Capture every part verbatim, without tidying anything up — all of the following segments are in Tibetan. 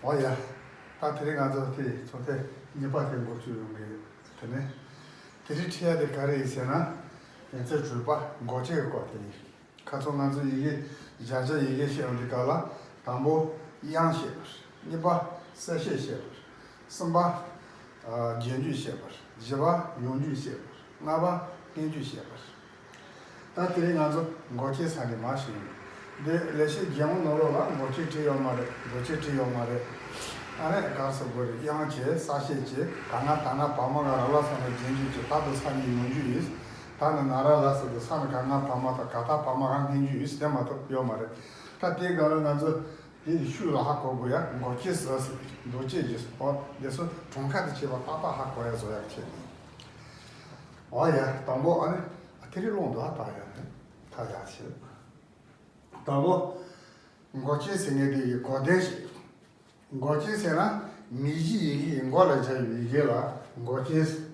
འོ་ཡ། ད་དེ་རིང་ང་ཚོ་དེ་ཚོགས་ཐེངས་གཉིས་པ་དེ་འགོ་བཙུགས་ཡོང་གི་ཡོད། དེ་ནས་དེ་རིང་ཁྲིད་ཡ་དེ་ག་རེ་ཡིན་ཟེར་ན། ཡིན་ཚད་གྲུབ་པ་འགོག་བྱེད་ཀྱི་སྐོར་དེ་ཡིན། ཁ་སང་ང་ཚོ་ཡི་གེ་སྦྱར་བྱ་ཡི་གེ་བཤད་ཡོང་དུས་སྐབས་ལ། དང་པོ་དབྱངས་བཤད་པ། གཉིས་པ་གསལ་བཤད་བཤད་པ། གསུམ་པ་ཨ་རྒྱན་རྒྱུད་བཤད་པ། བཞི་པ་མྱོང་རྒྱུད་བཤད་པ། ལྔ་པ་སྙན་རྒྱུད་བཤད་པ། ད་དེ་རིང་ང་ཚོ་འགོག་བྱེད་ས་ནས་མར་ཞུ་ཡིན། འདི་ལེགས་བཤད་རྒྱལ་དབང་ནོར་བུ་ལ་འགོག་བྱེད་བྲིས་ཡོད་མ་རེད། འགོག་བྱེད་བྲིས་ཡོད་མ་རེད། ཨ་ནི་ག་རེ་ཟེར་དགོས་རེད། དབྱངས་བྱས། གསལ་བཤད་བྱས། ག་ང་ད་ན་བ་མ་ག་ར་ལ་སོགས་པའི་རྒྱན་རྒྱུད་བྱས། ད་དུ་ས་ནི་མྱོང་རྒྱུད་ཡིན། ད་ནི་ན་ར་ལ་སོགས་དུ་ས་ནི་ག་ང་བ་མ་དང་ག་ད་བ་མ་ག་སྙན་རྒྱུད་ཡིན་ཟེར་དེ་མ་གཏོགས་ཡོད་མ་རེད། ད་དེའི་སྒང་ལ་ང་ཚོ་དེ་ཡི་ཤུགས་ལ་ཧ་གོ་དགོས་ཡ། འགོག་བྱེད་ཟེར་ཟེར་འདུག་ཅེས་ཀྱི་སྐོར་འདི་ཚོ་གྲངས་ཀ་དང་བཅས་པ་ཏག་ཏག་ཧ་གོ་ཡ་བཟོ་ཡག་ཆེད་ནས། འོ་ཡ། དང་པོ་ཨ་ནི་དེ་རིང་ཀློག་འདུག་ཨ། ད་ཡ་ནི་ད་ཡ་ཆེ། དང་པོ་འགོག་བྱེད་ཟེར་མཁན་དེ་ཡི་གོ་དོན་ཞིག་འགོག་བྱེད་ཟེར་ན་མིང་གཞི་ཡི་གེ་ཡི་མགོ་ལ་སྦྱར་བའི་ཡི་གེ་ལ་འགོག་བྱེད།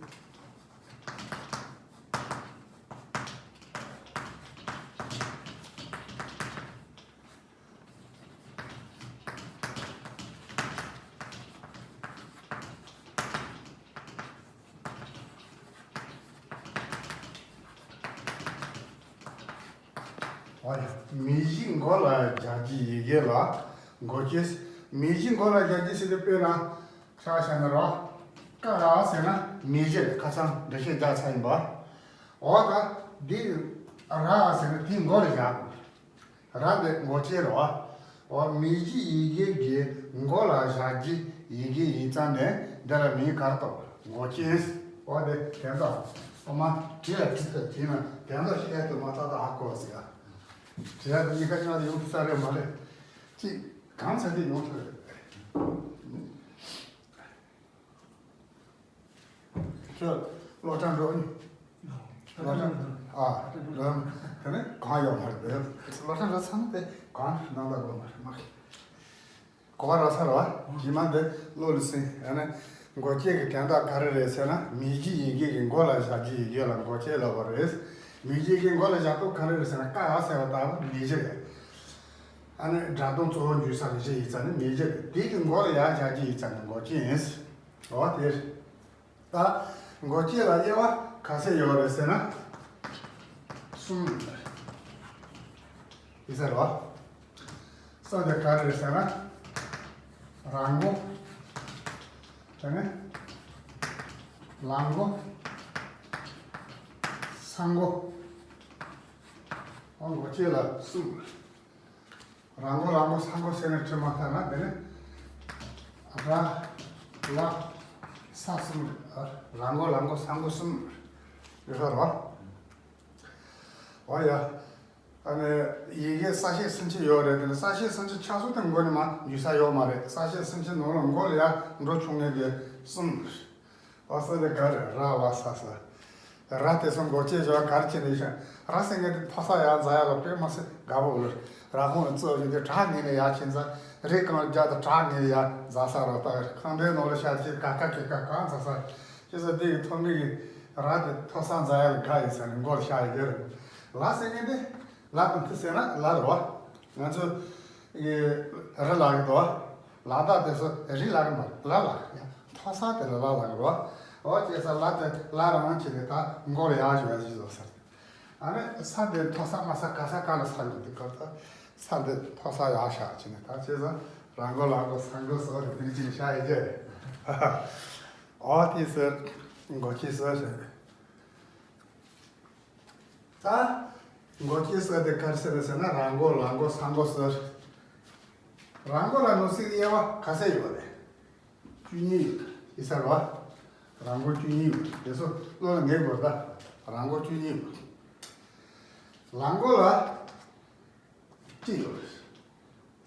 འོ་ཡ། མིང་གཞི་མགོ་ལ་སྦྱར་གྱི་ཡི་གེ་ལ་འགོག་བྱེད། མིང་གཞི་མགོ་ལ་སྦྱར་གྱི་ཟེར་དུས་དཔེར་ན་ཆ་བཞག་ན་རོ། ཀ་ར་ཟེར་ན་མིང་གཞི་རེད། ཁ་སང་འགྲེལ་བཤད་རྒྱག་ཚར་ཡིན་པ། འོ་ད་འདི་ར་ཟེར་ན་དེའི་མགོ་ལ་བཞག་དགོས། ར་འདི་འགོག་བྱེད་རེད་བ། འོ་མིང་གཞི་ཡི་གེ་གི་མགོ་ལ་བཞག་རྒྱུ་ཡི་གེ་ཡིན་ཙང་ནས་འདི་ལ་མིང་ག་རེ་བཏགས། འགོག་བྱེད། འོ་དེ་དོན་དག་འོ་མ་བྲིས་ལ་བྲིས་ཚར་བྱས་ན་དོན་དག་ཤེས་ཐུབ་མ་ཐག་ཏག་ཧ་གོ་ཟེར་ཡ། བྲིས་ཡ་དེ་གཉིས་ཀ་མཉམ་དུ་ཡོང་ཐུབ་ས་རེད་མ་རེད། གཅིག་གང་ཚར་དེ་ཡོང་ཐུབ་རེད། ཁྱོད་སློབ་གྲྭ་འགྲོ་ནི། སློབ་གྲྭ། ཨ། འགྲོ་ནི། དེ་ནས་གང་ཡོད་མ་རེད། སློབ་གྲྭ་འགྲོ་ཚར་ན་དེ་གང་གནང་ད་དགོས་མ་རེད་མ་རེད། གོ་བ་རག་ས་རེད་བ། རྗེས་མ་འདི་བློ་ལ་ཟིན། ཡང་ན་འགོག་བྱེད་ཀྱི་དོན་དག་ག་རེ་རེད་ཟེར་ན། མིང་གཞི་ཡི་གེ་གི་མགོ་ལ་བཞག་རྒྱུ་ཡི་གེ་ལ་འགོག་བྱེད་ལབ་པ་རེད། མིང་གཞི་གི་མགོ་ལ་བཞག་སྟངས་ག་རེ་རེད་ཟེར་ན། ཀ་ར་ཟེར་བ་ལྟ་བུ་མིང་གཞི་རེད། ཨ་ནི་སྒྲ་གདངས་གཙོ་བོ་འཇུག་ས་གི་གཞི་ཡིན་ཙང་ནི་མིང་གཞི་རེད། དེ་གི་མགོ་ལ་ཡར་བཞག་རྒྱུ་ཡིན་ཙང་ནི་འགོག་བྱེད་ཡིན། འོ་དེ་རེད། ད་འགོག་བྱེད་ལ་དབྱེ་བ་ག་ཚད་ཡོད་རེད་ཟེར་ན། གསུམ་ཡིན་ས་རེད་བ། གསུམ་དེ་ག་རེ་རེད་ཟེར་ན། རང་མགོ། དེ་ནས་ལག་མགོ། ས་མགོ། འོ་འགོག་བྱེད་ལ་གསུམ། རང་མགོ་ལག་མགོ་ས་མགོ་ཟེར་ནས་བྲིས་མ་ཐག་ན། དེ་ནས་ར་ལ་ས་གསུམ་རེད། རང་མགོ་ལག་མགོ་ས་མགོ་གསུམ་ཡོད་ས་རེད་བ། འོ་ཡ། ཨ་ནི་ཡི་གེ་གསལ་བཤད་སུམ་ཅུ་ཡོད་རེད། དེ་ནས་གསལ་བཤད་སུམ་ཅུ་ཆ་ཚང་དེ་མགོ་ནས་མར་འཇུག་ས་ཡོད་མ་རེད། གསལ་བཤད་སུམ་ཅུ་ནང་ལ་མགོ་ལ་ཡར་འགྲོ་ཆོག་མཁན་དེ་གསུམ་རེད། འོ་ས་དེ་ག་རེ། ར་ལ་ས་ས། ར་དེ་ཚོ་འགོག་བྱེད་བྱ་བ་ག་རེ་བྱེད་ནས་བཞག་ར་ཟེར་མཁན་དེ་མཐོ་ས་ཡར་འཛེག་ཡ་ལ་དཔེ་མི་སྲིད་དགའ་པོ་རེད། ར་ཁོང་ལ་རྩོད་བཞིན་དེ་དྲག་ངེས་ནས་ཡར་ཕྱིན་ཙང་། རི་གང་རྒྱབ་དང་དྲག་ངེས་ནས་ཡར་འཛེག་ས་ར། ད་ཁང་པའི་ནང་ལ་བཞག་ཅིག་ཀ་ཀ་ཀི་ཀ་གང་འཛེག་ས། ཅི་ཟེར་དེ་གི་ཐོག་མའི་གི་ར་དེ་མཐོ་ས་འཛེག་ཡ་ལ་དགའ་ཡིན་ས་ནས་མགོ་ལ་བཞག་ཡི་གེ་རེད། ལ་ཟེར་མཁན་དེ། ལ་དང་མཐུ་ཟེར་ན་ལ་རེད་བ། ང་ཚོ་ཨེ་རི་ལ་གི་དོ། ལ་དྭགས་དེ་ཚོ་རི་ལ་གི་མ་ལ་ལ་ཡ། མཐོ་ས་དེ་ལ་ལ་ལ་གི་རེད་བ། འོ་བྱས་ཙང་ལ་དེ་ལ་རང་བྱས་ནས་ད་མགོ་ལ་ཡར་བཞག་ཡ་ཞིག་བཟོ་ས། ཨ་ནི་ས་དེ་མཐོ་ས་དམའ་ས་ག་ས་ག་ལ་ས་ཡོད་དུས་སྐབས་ད་ས་དེ་མཐོ་ས་ཡར་བཞག་བྱས་ནས། ད་བྱས་ཙང་ར་མགོ་ལ་མགོ་ས་མགོ་ཟེར་བ་དེ་འདྲ་བྱས་ནས་བཞག་ཡི་གེ་རེད། འོ་དེ་ཟེར། འགོག་བྱེད་ཟེར་ཟེར། ད་འགོག་བྱེད་ཟེར་དེ་ག་རེ་ཟེར་རེད་ཟེར་ན། ར་མགོ་ལ་མགོ་ས་མགོ་ཟེར། ར་མགོ་ལ་ནོར་སྲིད་དབྱེ་བ་ག་ཚད་ཡོད་རེད། བཅུ་གཉིས་ཡོད་རེད། ཡིན་ས་རེད་བ། ར་མགོ་བཅུ་གཉིས་ཡོད་རེད། དེ་ཚོ་བློ་ལ་ངེས་དགོས་རེད། ད་ར་མགོ་བཅུ་གཉིས་ཡོད་རེད། ལ་མགོ་ལ་གཅིག་ཡོད་རེད།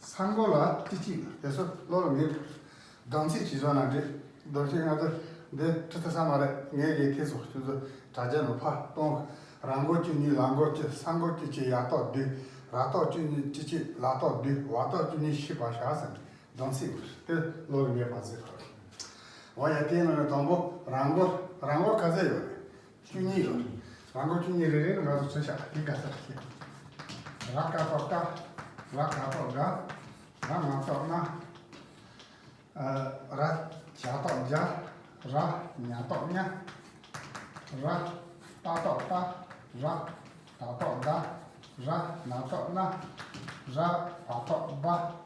ས་མགོ་ལ་གཅིག་གཅིག་ཡོད་རེད། དེ་ཚོ་བློ་ལ་ངེས་དགོས། བསྡོམས་ཚིག་ཅིག་བཟོ་ན་འགྲིག་བསྡོམས་ཚིག་ང་ཚོ་འདི་ཁྲིད་ཐུབ་ས་མ་རེད། ངས་ཀྱིས་དེ་ཚོ་ཁྱོད་ཚོ་དྲ་རྒྱ་ནང་ཕར་གཏོང་། ར་མགོ་བཅུ་གཉིས། ལ་མགོ་བཅུ། ས་མགོ་བཅུ་གཅིག། ཡ་བཏགས་བདུན། ར་བཏགས་བཅུ་གཉིས་བཅུ་གཅིག། ལ་བཏགས་བདུན། བ་བཏགས་བཅུ་གཉིས་བཞི་པ་བཞག་ཟེར་ནས་བསྡོམས་ཚིག་ཡོད་རེད། དེ་བློ་ལ་ངེས་པ་ཟེར་དགོས། འོ་ཡ། དེའི་ནང་ནས་དང་པོ་ར་མགོ། ར་མགོ་ག་ཚད་ཡོད་རེད། བཅུ་གཉིས་ཡོད་རེད། ར་མགོ་བཅུ་གཉིས་རེ་རེ་ནས་ང་ཚོ་མཚོན་བྱ་དེ་ག་ས་རེད། ར་ཀ་བཏགས་ཀ། ར་ག་བཏགས་ག། ར་མ་བཏགས་མ། ཨ། ར་ཇ་བཏགས་རྒྱ། ར་ཉ་བཏགས་རྙ། ར་ཏ་བཏགས་རྟ། ར་ད་བཏགས་རྡ། ར་ན་བཏགས་རྣ། ར་བ་བཏགས་རྦ།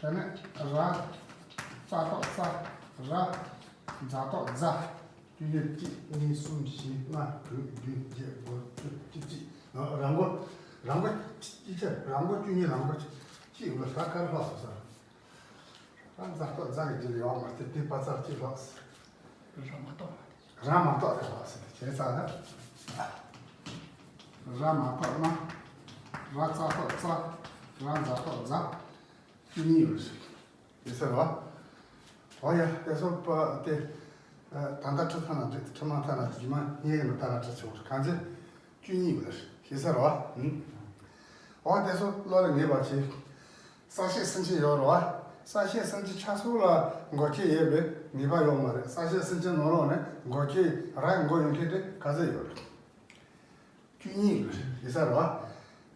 དེ་ནས་ར་ཙ་བཏགས་རྩ། ར་ཛ་བཏགས་རྫ། བཅུ་གཉིས། གཅིག་གཉིས་གསུམ་བཞི་ལྔ་དྲུག་བདུན་བརྒྱད་དགུ་བཅུ་གཅིག་གཅིག་ཨ། ར་མགོ། ར་མགོ་གཅིག་བྱས། ར་མགོ་བཅུ་གཉིས། ར་མགོ་གཅིག་ཡོད་ལ། ད་ག་རེ་ལྷག་སོང་ཟེར། ར་ཛ་བཏགས་རྫ་གི་རྗེས་ལ་ཡོད་མ་རེད་དེ། དེ་པ་ཙར་གཅིག་ལྷག་སོང་། ར་མ་བཏགས་ར་ལྷག་སོང་དེ་བྱས་ཙང་ན། ར་མ་བཏགས་རྨ། ར་ཙ་བཏགས་རྩ། ར་ཛ་བཏགས་རྫ། བཅུ་གཉིས་ཡོད་རེད། ཡོད་ས་རེད་བ། འོ་ཡ། དེ་ཚོ་པ་དེ། ཨ། ད་ལྟ་ཁྲི་ཐང་ན་འགྲིག་ཁྲི་མང་ཐང་ན་རྗེས་མ་ངའི་ཡིན་ན་ད་ལ་ཁྲི་ཆུང་རེད། གང་ཚེ་བཅུ་གཉིས་ཡོད་རེད། ཤེས་ས་རེད་བ། ཨུ། འོ་དེ་ཚོ་བློ་ལ་ངེས་པ་བྱེད། གསལ་བཤད་སུམ་ཅུ་ཡོད་རེད་བ། གསལ་བཤད་སུམ་ཅུ་ཆ་ཚང་ལ་མགོ་སྐྱེས་ཡོད་པའི་ངེས་པ་ཡོད་མ་རེད། གསལ་བཤད་སུམ་ཅུ་ནང་ལོགས་ནས་མགོ་སྐྱེས་ར་མགོ་ཡོད་མཁན་དེ་ག་ཚོད་ཡོད་རེད། བཅུ་གཉིས་ཡོད་རེད། ཤེས་ས་རེད་བ།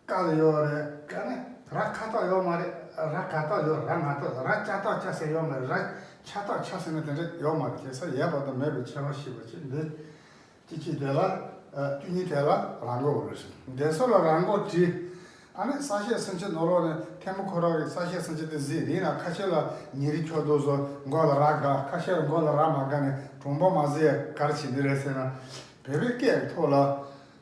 ཀ་ལ་ཡོད་རེད། ཀ་ནི་ར་ཁ་བཏགས་ཡོད་མ་རེད། ར་ག་བཏགས་ཡོད། ར་ང་བཏགས། ར་ཅ་བཏགས་ཅ་ཟེར་ཡོད་མ་རེད། ར་ཆ་བཏགས་ཆ་ཟེར་ན་དེ་འདྲ་ཡོད་མ་རེད། ཤེས་ས། ཡོད་པ་དང་མེད་པའི་ཁྱད་པར་ཤེས་པ་བྱེད། འདི་གཅིག་གཅིག་དེ་ལ། ཨ། བཅུ་གཉིས་དེ་ལ་ར་མགོ་ཡོད་རེད། འདི་ཚོ་ལ་ར་མགོ་བྲིས། ཨ་ནི་གསལ་བཤད་སུམ་ཅུ་ནང་ལོགས་ནས་ཐལ་མོ་ཁོ་རང་གིས་གསལ་བཤད་སུམ་ཅུ་དེ་གཟིགས། དེ་ཡིན་ན་ཁ་ཤས་ལ་ཉིན་རེ་ཁྱོད་དུ་བཟོ་མགོ་ལ་ར་དགའ། ཁ་ཤས་ལ་མགོ་ལ་ར་མ་དགའ་ནས་གྲུང་པོ་མ་བཟོས་ཡ་ག་རེ་བྱེད་འདི་རེད་ཟེར་ན། བོད་པའི་སྐད་ཀྱི་ཐོག་ལ་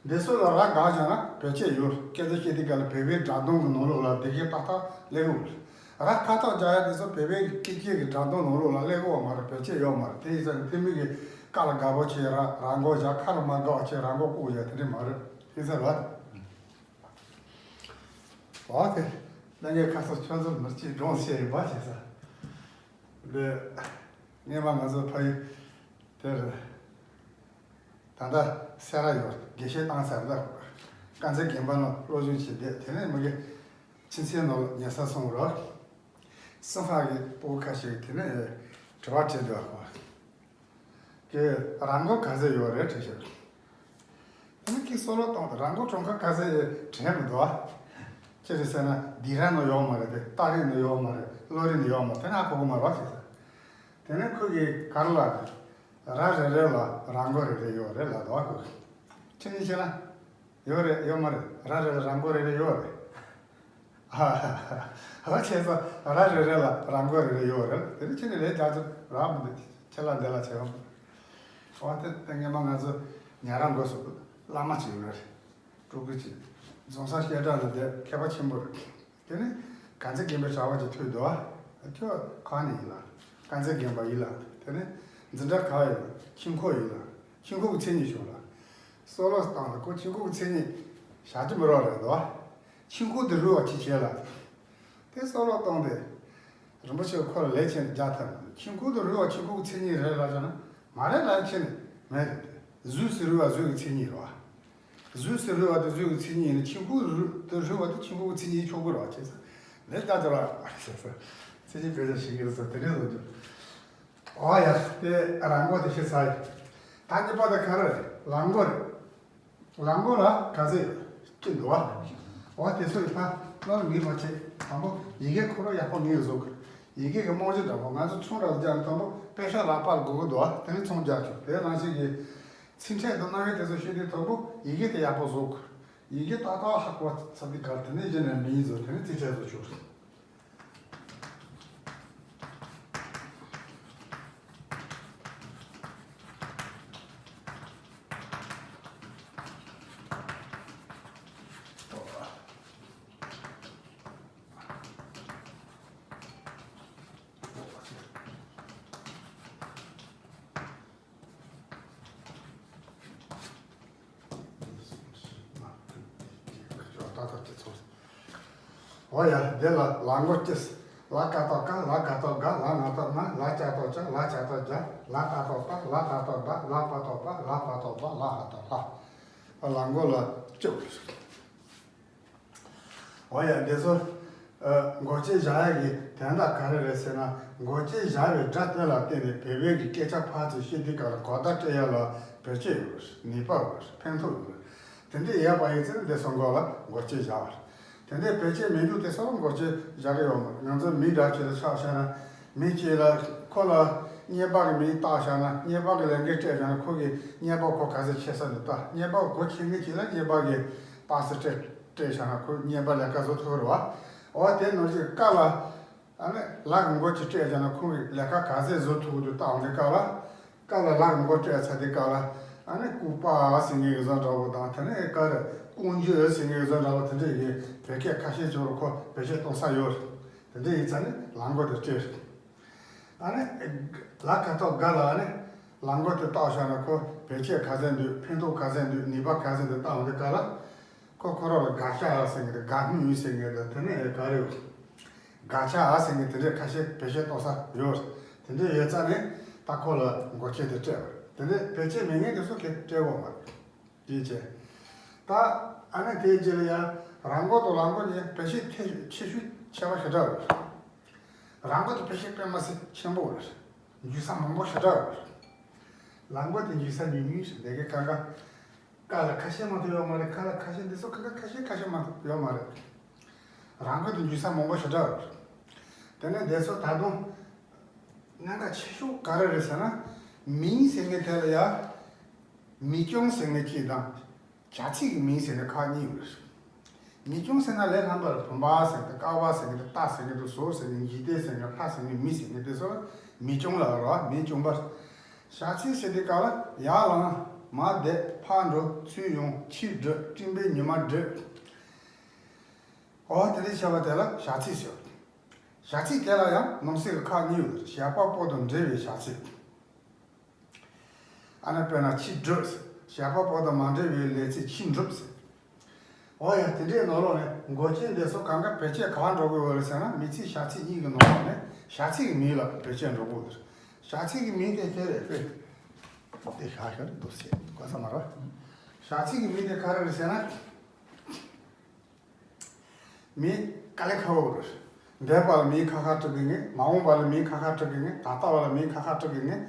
འདི་ཚོ་ལ་ར་དགའ་བྱུང་ན་བེད་སྤྱད་ཡོད། སྐད་ཆ་བཤད་དུས་སྐབས་ལ་བོད་པའི་སྒྲ་གདངས་ཀྱི་ནང་ལོགས་ལ་འདི་གའི་ཏག་ཏག་སླེབས་ཡོད་རེད། ར་ཁ་བཏགས་རྒྱག་ཡ་དེ་ཚོ་བོད་པའི་སྐད་ཆའི་གི་སྒྲ་གདངས་ནང་ལོགས་ལ་སླེབས་ཡོད་མ་རེད། བེད་སྤྱད་ཡོད་མ་རེད། དེ་ཡིན་ཙང་ཐེངས་མེད་ཀྱི་ཀ་ལ་དགའ་པོ་བྱས། ར། ར་མགོ་བཞག་ཁ་ལ་མ་དགའ་བ་བྱས་ར་མགོ་ལྐོག་བཞག་དེ་འདྲ་མ་རེད། ཤེས་ས་རེད་བ། འོ་དེ། ལྷན་རྒྱས་ཁ་སང་ཁྱོད་ཚོར་མི་གཅིག་སྒྲུང་བཤད་ཡིན་པ་བྱས་ས། འདི་སྔས་མ་ང་ཚོ་ཕ་ཡུལ་དེར་ད་ལྟ་སེ་ར་ཡོད། དགེ་བཤེས་བཏང་ཚར་ད། དཀར་མཛེས་དགོན་པ་ནང་སློབ་སྦྱོང་བྱེད་བསྡད། དེ་ནས་མི་གི་ཁྱིམ་མཚེས་ནང་ཉལ་ས་སོང་རོགས། སེམས་ཧ་གི་སྤུ་གུ་ཁ་ཤས་དེ་ནས་དྲི་བ་དྲིས་འདུག་གོ། ཀྱེ། ར་མགོ་ག་ཚོད་ཡོད་རེད་དྲིས་ཤག་དེ་ནས་ཁོས་བསམ་བློ་བཏང་སྟེ་ར་མགོ་གྲངས་ཀ་ག་ཚོད་ཡོད་དྲན་མི་འདུག་ཨ། ཅི་རེད་ཟེར་ན་ལྡེབ་ར་ནང་ཡོད་མ་རེད་དེ། སྟག་རི་ནང་ཡོད་མ་རེད། གློ་རི་ནང་ཡོད་མ་རེད། དེ་ན་གོ་གི་མ་རེད་བ་ཟེར། དེ་ནས་ཁོས་ག་རེ་ལབ་རེད། ར་རེ་རེ་ལ་ར་མགོ་རེ་རེ་ཡོད་རེད་ལབ་འདུག་ཨ། ཁོས་ཁྱེད་གཉིས་བྱས་ན། ཡོད་རེད། ཡོད་མ་རེད། ར་རེ་ལ་ར་མགོ་རེ་རེ་ཡོད་རེད། ཨ་ཧ་ཧ་ཧ། བྱས་ཙང་ར་རེ་རེ་ལ་ར་མགོ་རེ་རེ་ཡོད་རེད། དེ་ནས་ཁྱེད་ནི་ལས་རྒྱག་ཚུལ་རག་མི་འདུག་ཁྱེད་ལ་འདི་ལ་བྱས་འོང་། འོ་དེ་དེ་སྔས་མ་ང་ཚོ་ཉ་ར་མགོ་སོགས་བླ་མ་ཅིག་ཡོད་རེད། སྤྲུལ་སྐུ་ཅིག་རྫོང་སར་བཤད་གྲྭ་ལ་བསྡད། མཁས་པ་ཆེན་པོ་རེད། དེ་ནས་དཀར་མཛེས་དགོན་པའི་གྲྭ་པ་ཅིག་ཐུག་འདུག་ཨ། ཁྱོད་གང་ནས་ཡིན་ལབ། དཀར་མཛེས་དགོན་པ་ཡིན་ལབ། དེ་ནས་འཛིན་གྲྭ་ག་པར་ཡོད། ཆིང་ཁོ་ཡིན་ལབ། ཆིང་ཁོ་གི་མཚན་ཉིད་ཞུ་ལབ། བསམ་བློ་བཏང་སྟེ་ཁོ་ཆིང་ཁོ་གི་མཚན་ཉིད་བཞག་རྒྱུ་མི་རོགས་རེད་འདུག་ཆིང་ཁོ་དེ་རུལ་བ་ཅི་བྱེད་ལབ། དེ་བསམ་བློ་བཏང་སྟེ། རིན་པོ་ཆེ་ཁོ་ལ་ལས་བྱེད་རྒྱག་ཐབས་མི་འདུག་ཆིང་ཁོ་དེ་རུལ་བ་ཆིང་ཁོ་གི་མཚན་ཉིད་རེད་ལབ་བྱས་ན་མ་རེད་ལབ་ཁྱེད་ནི་མེད་རེད་དེ། གཟུགས་སུ་རུལ་བ་གཟུགས་ཀྱི་མཚན་ཉིད་རེད་བ། གཟུགས་སུ་རུལ་བ་དེ་གཟུགས་ཀྱི་མཚན་ཉིད་ཡིན་ན་ཆིང་ཁོ་རུལ་དེ་རུལ་བ་དེ་ཆིང་ཁོ་གི་མཚན་ཉིད་ཆོག་གི་རེད་བ། བྱས་ཙང་ལས་རྒྱག་ཐབས་ར་མ་རེད་ཟེར། མཚན་ཉིད་བེད་སྤྱོད་བྱེད་ཀྱི་རེད་ཟེར་དེ་འདྲས་བཟོ་རྒྱུ། ཨོ་ཡ། དེ་ར་མགོ་དེ་ཤེས་ཚར་ཡིན། ད་གཉིས་པ་དེ་ག་རེ་རེད། ལ་མགོ་རེད། ལ་མགོ་ལ་ག་ཚོད་ཡོད་ཅི་འདུག་བ། འོ་དེ་ཚོ་ཡི་ཕ་བློར་ངེས་པ་བྱེད། དང་པོ་ཡི་གེ་ཁོ་རང་ཡག་པོ་ངེས་བཟོ་དགོས། ཡི་གེ་གི་རྨང་གཞི་འདྲ་པོ་ང་ཚོ་ཚོང་ར་རྒྱག་དང་པོ་པེ་ཤ་ལག་པར་དགོས་ཀྱི་འདུག་བ། དེ་ནས་ཚོང་རྒྱག་ཆོག་དེ་ནང་བཞིན་གྱི་ཚིག་ཕྲད་དང་རྣམ་དབྱེ་དེ་ཚོ་ཤེས་དུས་དང་པོ་ཡི་གེ་དེ་ཡག་པོ་བཟོ་དགོས། ཡི་གེ་ཏག་ཏག་ཧ་གོ་ཚར་དུས་ག་དེ་ནས་གཞི་ནས་མིང་བཟོ། དེ་ནས་ཚིག་ཕྲད་བཟོ་ཆོག་འོ་ཡ། འདི་ལ་ལ་མགོ་སྐྱེས། ལ་ཀ་བཏགས་ཀ་ལ་ག་བཏགས་ག་ལ་ང་བཏགས་ང་ལ་ཅ་བཏགས་ཅ་ལ་ཅ་བཏགས་ཇ་ལ་ཏ་བཏགས་ཏ་ལ་ད་བཏགས་ད་ལ་པ་བཏགས་པ་ལ་ཕ་བཏགས་པ་ལ་ཧ་བཏགས་ལྷ། ལ་མགོ་ལ་སྐྱེས། འོ་ཡ། འདི་ཚོ་ཨ་མགོ་སྐྱེས་བཞག་ཡ་གི་དོན་དག་ག་རེ་རེད་ཟེར་ན། མགོ་སྐྱེས་བཞག་པའི་སྒྲ་དེ་ལ་བརྟེན་ནས་བོད་པའི་གི་སྐད་ཆ་ཕར་ཚུར་བཤད་དུས་སྐབས་ལ་གོ་བརྡ་སྤྲད་ཡ་ལ་བེད་སྤྱོད་ཡོད་རེད། ནུས་པ་ཡོད་རེད། ཕན་ཐོགས་ཡོད་རེད། དེ་འདྲ་ཡོད་པ་ཡིན་ཚེ་འདི་ཚོ་མགོ་ལ་མགོ་སྐྱེས་བཞག་པ་རེད། དེ་འདྲའི་བེད་སྤྱོད་མི་འདུག་དེ་ཚོ་ལ་མགོ་སྐྱེས་བཞག་གི་ཡོད་མ་རེད། ང་ཚོ་མི་འདྲ་ཆེ་ལ་ཆ་བཞག་ན། མི་གཅིག་ལ་ཁོ་ལ་གཉེར་པ་གི་མིང་བཏགས་བཞག་ན། གཉེར་པ་གི་ལས་འགན་སྤྲད་བཞག་ན། ཁོ་གིས་གཉེར་པ་གོ་ག་ཚོད་ཆེ་ས་འདི་ལྟ། གཉེར་པ་གོ་ཆེ་མཁན་གཅིག་ལ་གཉེར་པ་གི་པ་སེ་སྤྲད་སྤྲད་བཞག་ན་ཁོ་གཉེར་པ་ལས་ཀ་བཟོ་ཐུབ་རེད་བ། འོ་དེ་ནང་བཞིན་ཀ་ལ་ཨ་ནི་ལ་གི་མགོ་གཅིག་སྤྲད་བཞག་ན་ཁོ་གིས་ལས་ཀ་ག་ཚོད་བཟོ་ཐུབ་འདུག་བལྟ་འོང་དུས་སྐབས་ལ། ཀ་ལ་ལ་གི་མགོ་སྤྲད་ཚར་དུས་སྐབས་ལ། ཨ་ནི་ལྐུགས་པ་ཟེར་མཁན་གྱི་བཟོ་འདྲ་བོ་དང་། དེ་ནས་ཀ་རེ་ལྐོག་འཇུག་ཟེར་མཁན་གྱི་བཟོ་འདྲ་བོ། དེ་འདྲ་ཡི་བོད་སྐད་ཁ་ཤས་ཅིག་ལ་ཁོ་བེད་སྤྱོད་གཏོང་ས་ཡོད་རེད། དེ་འདྲ་ཡིན་ཙང་ནི་ལ་མགོ་དེ་སྤྲད། ཨ་ནི་ལ་ཁ་ཐོག་ག་ལ་ཨ་ནི་ལ་མགོ་དེ་བཏགས་བཞག་ན་ཁོ་བེད་སྤྱོད་ག་ཚད་འདུག་ཕན་ཐོགས་ག་ཚད་འདུག་ནུས་པ་ག་ཚད་འདུག་བལྟ་འོང་དུས་སྐབས་ལ། ཁོ་ཁོ་རང་ལ་དགག་བྱ་ཟེར་མཁན་དང་། དགག་དངོས་ཟེར་མཁན་དང་། དེ་ནས་ག་རེ་དགག་བྱ་ཟེར་མཁན་དེ་འདྲ་ཁ་ཤས་བེད་སྤྱོད་གཏོང་ས་ཡོད་རེད། དེ་འདྲ་ཡོད་ཙང་ནི་ད་ཁོ་ལ་མགོ་ཁྱད་དེ་སྤྲད་པ་རེད། དེ་འདྲ་བེད་སྤྱོད་མེད་མཁན་དེ་ཚོ་གས་སྤྲད་དགོས་མ་རེད། ཅེས་བྱས། ད་ཨ་ནི་དེའི་རྗེས་ལ་ཡང་ར་མགོ་དང་ལ་མགོ་གཉིས་བེད་སྤྱོད་ཐེ་ཆེ་ཤོས་ཆེ་བ་ཞེ་དྲག་ཡོད། ར་མགོ་དེ་བེད་སྤྱོད་དཔེ་མི་སྲིད་ཆེན་པོ་རེད། འཇུག་ས་མང་པོ་ཞེ་དྲག་ཡོད། ལ་མགོ་དེ་འཇུག་ས་ཉུང་ཉུང་ཞིག་འདི་གའི་ཀ་ཀ་ཀ་ལ་ཁ་ཤས་མ་གཏོགས་ཡོད་མ་རེད། ཁ་ལ་ཁ་ཤས། འདི་ཚོ་ཀ་ཁ་ཁ་ཤས་ཁ་ཤས་མ་གཏོགས་ཡོད་མ་རེད། ར་མགོ་དེ་འཇུག་ས་མང་པོ་ཞེ་དྲག་ཡོད། དེ་ནས་འདི་ཚོ་ད་དུང་གནད་འགག་ཆེ་ཤོས་ག་རེ་རེད་ཟེར་ན། མིང་ཟེར་མཁན་དེ་ལ་ཡ། མིང་རྐྱང་ཟེར་མཁན་གཅིག་དང་། བྱ་ཚིག་གི་མིང་ཟེར་མཁན་ཁག་གཉིས་ཡོད་རེད། མིང་རྐྱང་ཟེར་ན་ལས་སླ་པོ་རེད། བུམ་པ་ཟེར་མཁན་དང་། ཀ་བ་ཟེར་མཁན་དང་། རྟ་ཟེར་མཁན་དང་། ཟོ་ཟེར་མཁན། འཇིག་རྟེན་ཟེར་མཁན། ལྷ་ཟེར་མཁན། མི་ཟེར་མཁན་དེ་ཚོ་ལ་མིང་རྐྱང་ལབ་རེད་བ། མིང་རྐྱང་པ། བྱ་ཚིག་ཟེར་དུས་སྐབས་ལ། ཡར་ལངས། མར་བསྡད། ཕར་འགྲོ། ཚུར་ཡོང་། ཕྱིར་འགྲོ། སྤྲིན་པས་ཉི་མ་བསྒྲིབས། འོ་དེ་འདྲ་བྱས་པ་དེ་ལ་བྱ་ཚིག་ཟེར། བྱ་ཚིག་དེ་ལ་ཡང་ནང་གསེས་ཀྱི་ཁག་གཉིས་ཡོད་རེད། བྱེད་པ་པོ་དང་འབྲེལ་བའི་བྱ་ཚིག་ཨ་ནི་དཔེར་ན་ཕྱིར་འགྲོ་ཟེར། བྱེད་པ་པོ་དང་མ་འབྲེལ་བའི་ལས་ཚིག་ཕྱིར་འགྲོ་ཟེར། འོ་ཡ། དེ་འདྲའི་ནང་ལོགས་ནས་མགོ་ཅན་དེ་ཚོ་གང་ག་བེད་སྤྱོད་ག་པར་འགྲོ་གི་ཡོད་རེད་ཟེར་ན། མིང་ཚིག་བྱ་ཚིག་གཉིས་ཀྱི་ནང་ལོགས་ནས་བྱ་ཚིག་གི་མིང་ལ་བེད་སྤྱོད་འགྲོ་གི་ཡོད་རེད། བྱ་ཚིག་གི་མིང་དེ་ཁྱེད་རེད་པས། དེ་ཤ་ཤ་རེད་འདུག་ཟེར་གོ་ས་མ་རེད། བྱ་ཚིག་གི་མིང་དེ་ག་རེ་རེད་ཟེར་ན། མིང་དཀའ་ལས་ཁག་པོ་རེད། འདས་པ་ལ་མིང་ཁ་ཁ་གྲག་གི་ངེས། མ་འོངས་པ་ལ་མིང་ཁ་ཁ་གྲག་གི་ངེས། ད་ལྟ་བ་ལ་མིང་ཁ་ཁ་གྲག་གི་ངེས།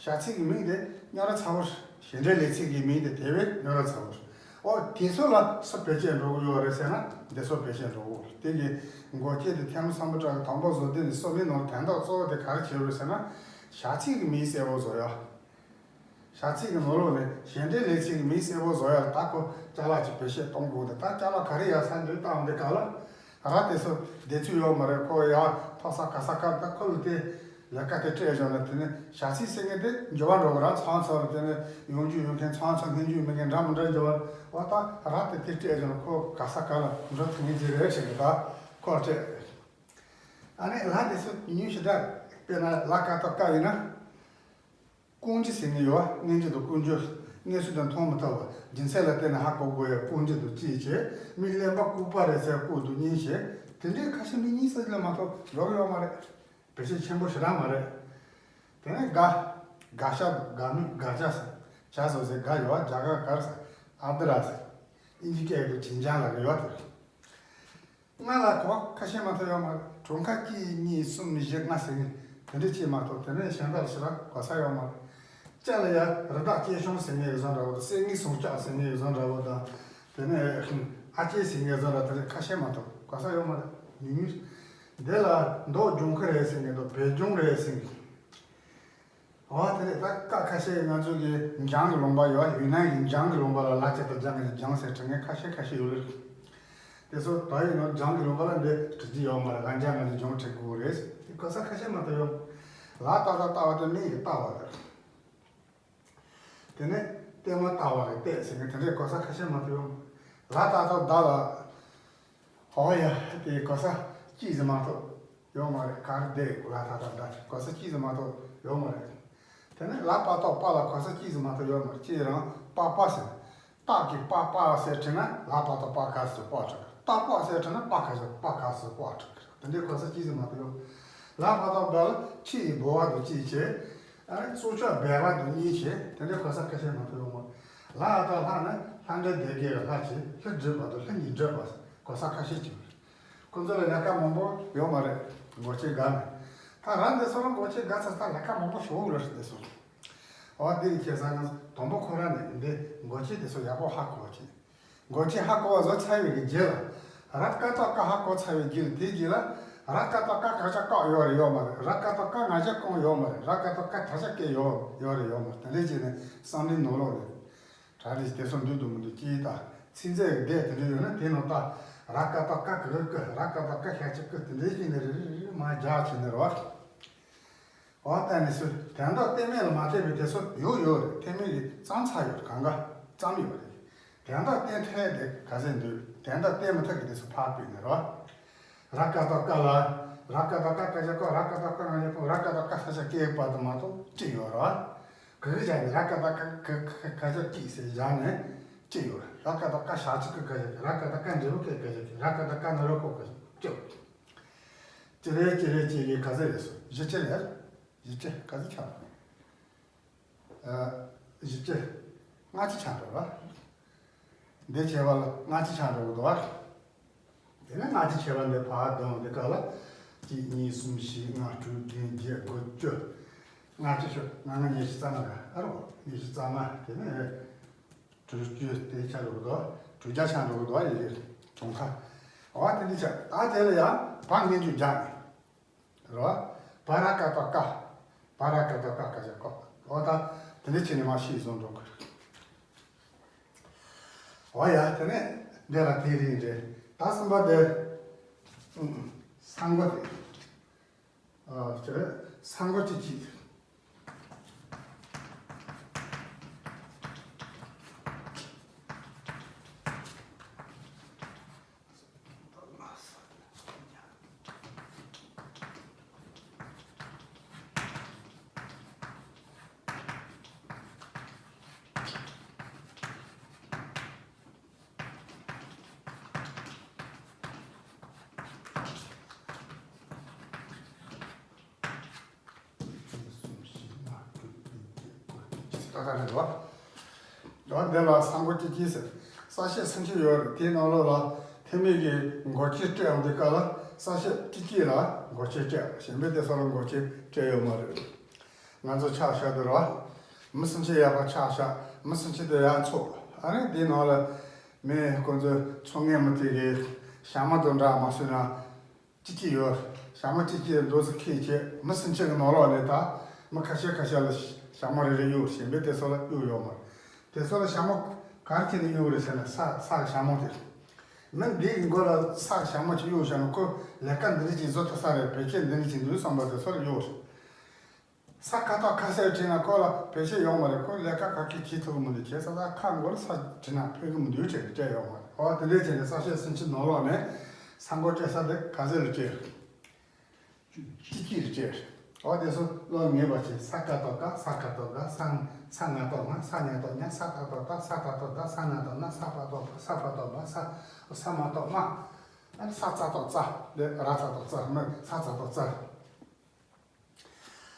བྱ་ཚིག་གི་མིང་དེ་རྙོག་དྲ་ཚ་པོ་རེད། བྱེད་འབྲེལ་ལས་ཚིག་གི་མིང་དེ་དེ་བས་རྙོག་དྲ་ཚ་པོ་རེད། ཨོ་དེ་ཚོ་ལ་སུ་བེད་སྤྱོད་འགྲོ་གི་ཡོད་རེད་ཟེར་ན། འདི་ཚོ་བེད་སྤྱོད་འགྲོ་གི་ཡོད་རེད། དེ་གི་མགོ་ཁྱད་དེ་ཐལ་མོ་སམ་བྷོ་ཊ་གི་དང་པོ་བཟོ་དུས་ནས་གསུམ་པའི་ནང་དོན་དག་གཙོ་བོ་དེ་ག་རེ་བྱེད་དགོས་ཟེར་ན། བྱ་ཚིག་གི་མིང་གསལ་པོ་བཟོ་ཡ། བྱ་ཚིག་གི་ནང་ལོགས་ནས་བྱེད་འབྲེལ་ལས་ཚིག་གི་མིང་གསལ་པོ་བཟོ་ཡ་ལ་ད་ཁོ་ཅ་ལག་ཅིག་བེད་སྤྱོད་གཏོང་དགོས་ཏེ། ད་ཅ་ལག་ག་རེ་ཡག་ས་འདུག་བལྟ་འོང་དུས་སྐབས་ལ། ར་དེ་ཚོ་བདེ་ཚོད་ཡོད་མ་རེད། ཁོ་ཡར་ཐོག་ས་ག་ས་ག་ད་ཁོ་ལ་དེ་ལས་ཀ་དེ་སྤྲད་བཞག་ན། དེ་ནས་བྱ་ཚིག་ཟེར་མཁན་དེ་འགྱུར་བ་འགྲོ་གི་ར། ཚང་ཚང་ལ་དེ་ནས་ཡོང་རྒྱུ་ཡོད་མཁན། ཚང་ཚང་སྙན་རྒྱུ་མེད་མཁན། འདྲ་མི་འདྲ་འགྱུར་བ། འོ་ད་ར་དེ་དེ་སྤྲད་བཞག་ན་ཁོ་ག་ས་ག་ལ་འགྲོ་ཐུབ་མཁན་ཅིག་རེད་ཟེར་གི། ད་ཁོ་ལ་སྤྲད། ཨ་ནི་ལ་དེ་ཚོ་ཉུང་ཉུང་ཞེ་དྲག་དཔེར་ན་ལ་ཀ་ཐོག་ཀ་ཡིན་ན། ལྐོག་འགྱུ་ཟེར་ནི་ཡོད་པ། སྔོན་འཇུག་དང་ལྐོག་འགྱུ། གནས་ཚུལ་དེ་མཐོང་མི་ཐུབ་པ། རྒྱུ་མཚན་ལ་བརྟེན་ནས་ཧ་གོ་དགོས་ཡ། ལྐོག་འགྱུ་དང་བཅས་བྱས། མི་གླེན་པ་ལྐུགས་པ་རེད་ཟེར། ལྐོག་དང་གཉིས་བྱས། དེ་འདྲའི་ཁ་ཤས་མི་གཉིས་ཙམ་ལས་མ་གཏོགས་འགྲོ་གི་ཡོད་མ་རེད། བེད་སྤྱོད་ཆེན་པོ་ཞེ་དྲག་མ་རེད། དེ་ནས་དགག་དགག་བྱ་དང་དགག་དངོས། དགག་བྱ་ཟེར། བྱ་ཟེར་ཟེར་དགག་ཡོད་པ། རྒྱ་གར་གར་ཟེར། ཨ་དི་ར་ཟེར། ཨིན་ཇི་སྐད་དུ་ཅིན་ཅང་ལབ་ཀྱི་ཡོད་དེ། ལྔ་ལ་གོ་ཁ་ཤས་མ་གཏོགས་ཡོད་མ་རེད། གྲངས་ཀ་གཅིག་གཉིས་གསུམ་བཞི་ལྔ་ཟེར་མཁན་དེ་འདྲ་གཅིག་མ་གཏོགས། དེ་ནས་གཞན་དག་ཞེ་དྲག་གོ་ས་ཡོད་མ་རེད། ལྕགས་ལ་ཡ་རི་དྭགས་སྐྱེས་ཆུང་ཟེར་མཁན་བཟོ་འདྲ་བོ་དང་། གསེར་དངུལ་ཟངས་ལྕགས་ཟེར་མཁན་བཟོ་འདྲ་བོ་དང་། དེ་ནས་ཨ་ཅེ་ཟེར་མཁན་བཟོ་འདྲ་དེ་འདྲ་ཁ་ཤས་མ་གཏོགས་གོ་ས་ཡོད་མ་རེད། ཉུང་ཉུང་། འདི་ལ་མདོ་ལྗོངས་ཁུལ་རེད་ཟེར་མཁན་དང་། བོད་ལྗོངས་རེད་ཟེར་མཁན། འོ་དེ་རེད། ད་ཀ་ཁ་ཤས་ང་ཚོ་གི་འཇང་གི་ལུང་པ་ཡོད། ཡུན་ནན་གྱི་འཇང་གི་ལུང་པ་ལ་ལ་ཅིག་དང་འཇང་གི་འཇང་ཟེར་བྲི་མཁན་ཁ་ཤས་ཁ་ཤས་ཡོད་རེད། དེ་ཚོ་ད་ཡིན་ནོ་འཇང་གི་ལུང་པ་ལ་འདི་བྲི་རྒྱུ་ཡོད་མ་རེད། ང་འཇང་ང་ཚོ་འཇང་བྲི་དགོས་རེད། དེ་གོ་ས་ཁ་ཤས་མ་གཏོགས་ཡོད། ལ་ཏ་བཏགས་ལྟ་བ་དེ་མིང་གི་ལྟ་བ་རེད། དེ་ནས་ལྟད་མོ་ལྟ་བ་རེད། ལྟད་ཟེར་མཁན་དེ་འདྲའི་གོ་ས་ཁ་ཤས་མ་གཏོགས་ཡོད། ལ་ཏ་བཏགས་ལྡ་ལ། ཨོ་ཡ། དེ་གོ་ས་གཅིག་ཙམ་མ་གཏོགས་ཡོད་མ་རེད། ག་རེ་བསྡད་ཡོད། ལ་ཏ་བཏགས་ལྡ། གོ་ས་གཅིག་ཙམ་མ་གཏོགས་ཡོད་མ་རེད། དེ་ནས་ལ་པ་བཏགས་པ་ལ་གོ་ས་གཅིག་ཙམ་མ་གཏོགས་ཡོད་མ་རེད། ཅི་རང་པ་པ་ཟེར། སྟག་གི་པ་པ་ཟེར་བྲིས་ན་ལ་པ་བཏགས་པ་ག་ཟེར་པ་གྲགས། སྟག་པ་ཟེར་བྲིས་ན་པ་ག་ཟེར་པ་ག་ཟེར་པ་གྲགས། དེ་འདྲའི་གོ་ས་གཅིག་ཙམ་མ་གཏོགས་ཡོད། ལ་པ་བཏགས་སྦ་ལ་ཕྱི་ཡི་སྦོ་བ་དང་གཅིག་བྱས། ཨ་ནི་གཙུག་ཕྱོགས་སྦལ་པ་དང་གཉིས་བྱས། དེ་འདྲའི་གོ་ས་ཁ་ཤས་མ་གཏོགས་ཡོད་མ་རེད། ལ་ཨ་བཏགས་ལྷ་ནི་ལྷ་འདྲེ་སྡེ་དགེ་བའི་ལྷ་བྱས། ལྷ་བསྒྲིབས་པ་དང་ལྷ་ཉིད་བསྒྲིབས་པ། གོ་ས་ཁ་ཤས་ཅིག་རེད། ཁོ་ཚོ་ལ་ལས་ཀ་མང་པོ་ཡོད་མ་རེད། མགོ་ཁྱི་དགའ་ནས། ད་རང་འདི་ཚོ་ལ་མགོ་ཁྱི་དགའ་ཚར། ད་ལས་ཀ་མང་པོ་ཞུ་དགོས་རེད་འདི་ཚོ། འོ་འདི་ཡི་ཁྱེད་ས་ང་དང་པོ་ཁོ་རང་ནས་འདི་མགོ་ཁྱི་འདི་ཚོ་ཡག་པོ་ཧ་གོ་བ་བྱེད། མགོ་ཁྱི་ཧ་གོ་བ་བཟོ་ཚར་བའི་གི་རྗེས་ལ། ར་ཀ་ཏོ་ཀ་ཧ་གོ་ཚར་བའི་རྗེས་ལ། དེའི་རྗེས་ལ་ ར་ཀ་དང་ཀ་ཁ་ཤས་བཀག་ཡོད་རེད་ཡོད་མ་རེད། ར་ཀ་དང་ཀ་ང་ཅག་གང་ཡོད་མ་རེད། ར་ཀ་དང་ཀ་ཁ་ཤས་སྐད་ཡོད་ཡོད་རེད་ཡོད་མ་རེད། དེ་འདྲ་བྱས་ནས་བསམ་བློའི་ནང་ལོགས་ནས་གྲ་སྒྲིག་དེ་ཚོ་འདུག་འདུག་མི་འདུག་ཅེས་དང་། ཚིག་མཛོད་ཀྱི་སྡེ་དེ་འདྲ་ཡོད་ན་དེ་ནང་ད་ར་ཀ་དང་ཀ་གི་རི་ཀི། ར་ཀ་དང་ཀ་ཁ་ཤས་ཀི། དེ་འདྲ་བྱས་ནས་རེ་རེ་རེ་རེ་མར་རྒྱག་བྱས་ནས་རེད་བ། འོ་ད་ནི་སུ་དོན་དག་གཏན་མེད་ལ་མ་བལྟས་པའི་དེ་ཚོ་ཡོད་ཡོད་རེད། ཐེག་དམན་གྱི་བརྩམས་ཚར་ཡོད་རེད། གང་ག་བརྩམས་ཡོད་རེད། དོན་དག་གཏན་ཐེ་དེ་ག་ཚད་འདུག་དོན་དག་གཏན་མི་ཐེག་གི་དེ་ཚོ་ཕར་བུད་ནས་རོ། ར་ཀ་དང་ཀ་ལ། ར་ཀ་དང་ཀ་ཁ་ཤས་ཀ། ར་ཀ་དང་ཀ་ང་ཉེ་ཕུང་། ར་ཀ་དང་ཀ་ཁ་ཤས་ཀའི་བར་དུ་མ་གཏོགས་བྲིས་ཡོད་རོ། གི་གི་བཞག་ནས་ར་ཀ་དང་ཀ་ཁ་ཁ་ཁ་ཤས་ཀི་ཟེར་བཞག་ནས་བྲིས་ཡོད་རེད། ར་ཀ་དང་ཀ་ཞབས་ཀྱུ་ཀི་ག་ཤས་ཀི། ར་ཀ་དང་ཀ་འབྲས་བུ་ཀི་ག་ཤས་ཀི། ར་ཀ་དང་ཀ་ན་རོ་ཀོ་ག་ཤས་ཀི། ཅི་རེད་ཅི་རེད་ཅི་རེད། ག་ཚོད་རེད་སོ། བཞི་བཅུ་རེད། བཞི་བཅུ་ག་ཚོད་ཆགས་པ། ཨ། བཞི་བཅུ། ལྔ་བཅུ་ཆགས་འགྲོ་བ། འདི་བྱས་པ་ལ་ལྔ་བཅུ་ཆགས་འགྲོ་གི་འདུག་བ། དེ་ནས་ལྔ་བཅུ་བྱས་པ་འདི་ཕར་བསྡོམས་འདི་ག་ལ། གཅིག་གཉིས་གསུམ་བཞི་ལྔ་དྲུག་བདུན་བརྒྱད་དགུ་བཅུ། ལྔ་བཅུ་ཞོག་ལྔ་ལྔ་ཉི་ཤུ་རྩ་ལྔ་རེད། ཨ་རོ། ཉི་ཤུ་རྩ་ལྔ། དེ་ནས་དྲུག་ཅུ་དེ་ཆགས་འགྲོ་གི་འདུག་དྲུག་བརྒྱ་ཆགས་འགྲོ་གི་འདུག་ཡི་གེ་གྲངས་ཀ། འོ་དེ་འདི་ཆགས། ད་དེ་ལ་ཡང་བ་ངན་ཅུ་རྒྱག་ནས། རོ། བ་ར་ཀ་ཏོ་ཀ། བ་ར་ཀ་ཏོ་ཀ་ཀ་ཅ་ཀོ། འོ་ད་དེ་འདྲ་བྱས་ནས་མར་ཤེས་བཟོ་འགྲོ་དགོས། འོ་ཡ། དེ་ནས་འདི་ལ་དེ་རིང་རེད། ད་གསུམ་པ་དེ། ཨུམ། ས་མགོ་དེ། ཨ། ཅི་རེད། ས་མགོ་གཅིག་གཅིག་ཏག་ཏག་རེད་བ། ཡང་འདི་ལ་ས་མགོ་གཅིག་གཅིག་ཟེར། གསལ་བཤད་སུམ་ཅུ་ཡོད་རེད། དེའི་ནང་ལོགས་ལ་ཐེག་དམན་གྱི་མགོ་ཅན་སྤྲད་ཡོང་དུས་སྐབས་ལ་གསལ་བཤད་གཅིག་གཅིག་ལ་མགོ་ཅན་སྤྲད། གཞན་པའི་དེ་ཚོ་ལ་མགོ་ཅན་སྤྲད་ཡོད་མ་རེད། ང་ཚོ་ཆ་བཞག་དུས་རེད་བ། མི་སུམ་ཅུ་ཡག་པ་ཆ་བཞག་མི་སུམ་ཅུ་དེ་ཡང་ཚོགས། ཨ་ནི་དེའི་ནང་ལ་མི་ཁོང་ཚོའི་ཚོགས་ངན་མི་དེ་གི་ཞྭ་མོ་དང་འདྲ་མ་བཟོས་ན། གཅིག་གཅིག་ཡོད། ཞྭ་མོ་གཅིག་གཅིག་འདུག་སེ་ཁྱེར་བྱས། མི་སུམ་ཅུ་གི་ནང་ལོགས་ནས་ད་མི་ཁ་ཤས་ཁ་ཤས་ལ་ཞྭ་མོ་རེ་རེ་གཡུགས། གཞན་པའི་དེ་ཚོ་ལ་གཡུགས་ཡོད་མ་རེད། དེ་ཚོ་ལ་ཞྭ་མོ་ག་རེ་བྱས་ནས་གཡུགས་རེད་ཟེར་ན། ས་ས་གི་ཞྭ་མོ་དེ། མི་འདི་གི་མགོ་ལ་ས་གི་ཞྭ་མོ་ཅིག་གཡུགས་བཞག་ན། ཁོ་ལས་ཀ་འདི་འདྲ་ཅིག་བཟོ་ཐུབ་ས་རེད། བེད་སྤྱོད་འདི་འདྲ་ཅིག་འདུག་བསམ་པ་དེ་ཚོ་ལ་གཡུགས་རེད། ས་ཀ་ཏོ་ཀ་ཟེར་བྲིས་ན་ཁོ་ལ་བེད་སྤྱོད་ཡོང་མ་རེད། ཁོ་ལས་ཀ་ག་གེ་བྱེད་ཐུབ་ཀྱི་མི་འདུག་བྱས་ཙང་ད་ཁ་མགོ་ལ་ས་བྲིས་ན་ཕན་གྱི་མི་འདུག་བྱས་ནས་སྤྲད་ཡོང་བ་རེད། འོ་དེ་འདྲས་བྱས་ནས་གསལ་བཤད་སུམ་ཅུ་ནང་ལོགས་ནས་ས་མགོ་སྤྲད་ས་དེ་ག་ཚོད་ལ་སྤྲད། གཅིག་གཅིག་ལ་སྤྲད། འོ་དེ་ཚོ་བློ་ངེས་པ་བྱས། ས་ཀ་ཏོ་ཀ། ས་ཀ་ཏོ་ཀ། ས་ས་ང་ཏོ་ང་། ས་ཉ་ཏོ་ཉ། ས་ཏ་ཏོ་ཏ། ས་ཏ་ཏོ་ཏ། ས་ན་ཏོ་ན། ས་པ་ཏོ་པ། ས་པ་ཏོ་པ། ས་ས་མ་ཏོ་མ། ཨ་ནི་ས་ཙ་ཏོ་ཙ། འདི་ར་ཙ་ཏོ་ཙ་མི། ས་ཙ་ཏོ་ཙ།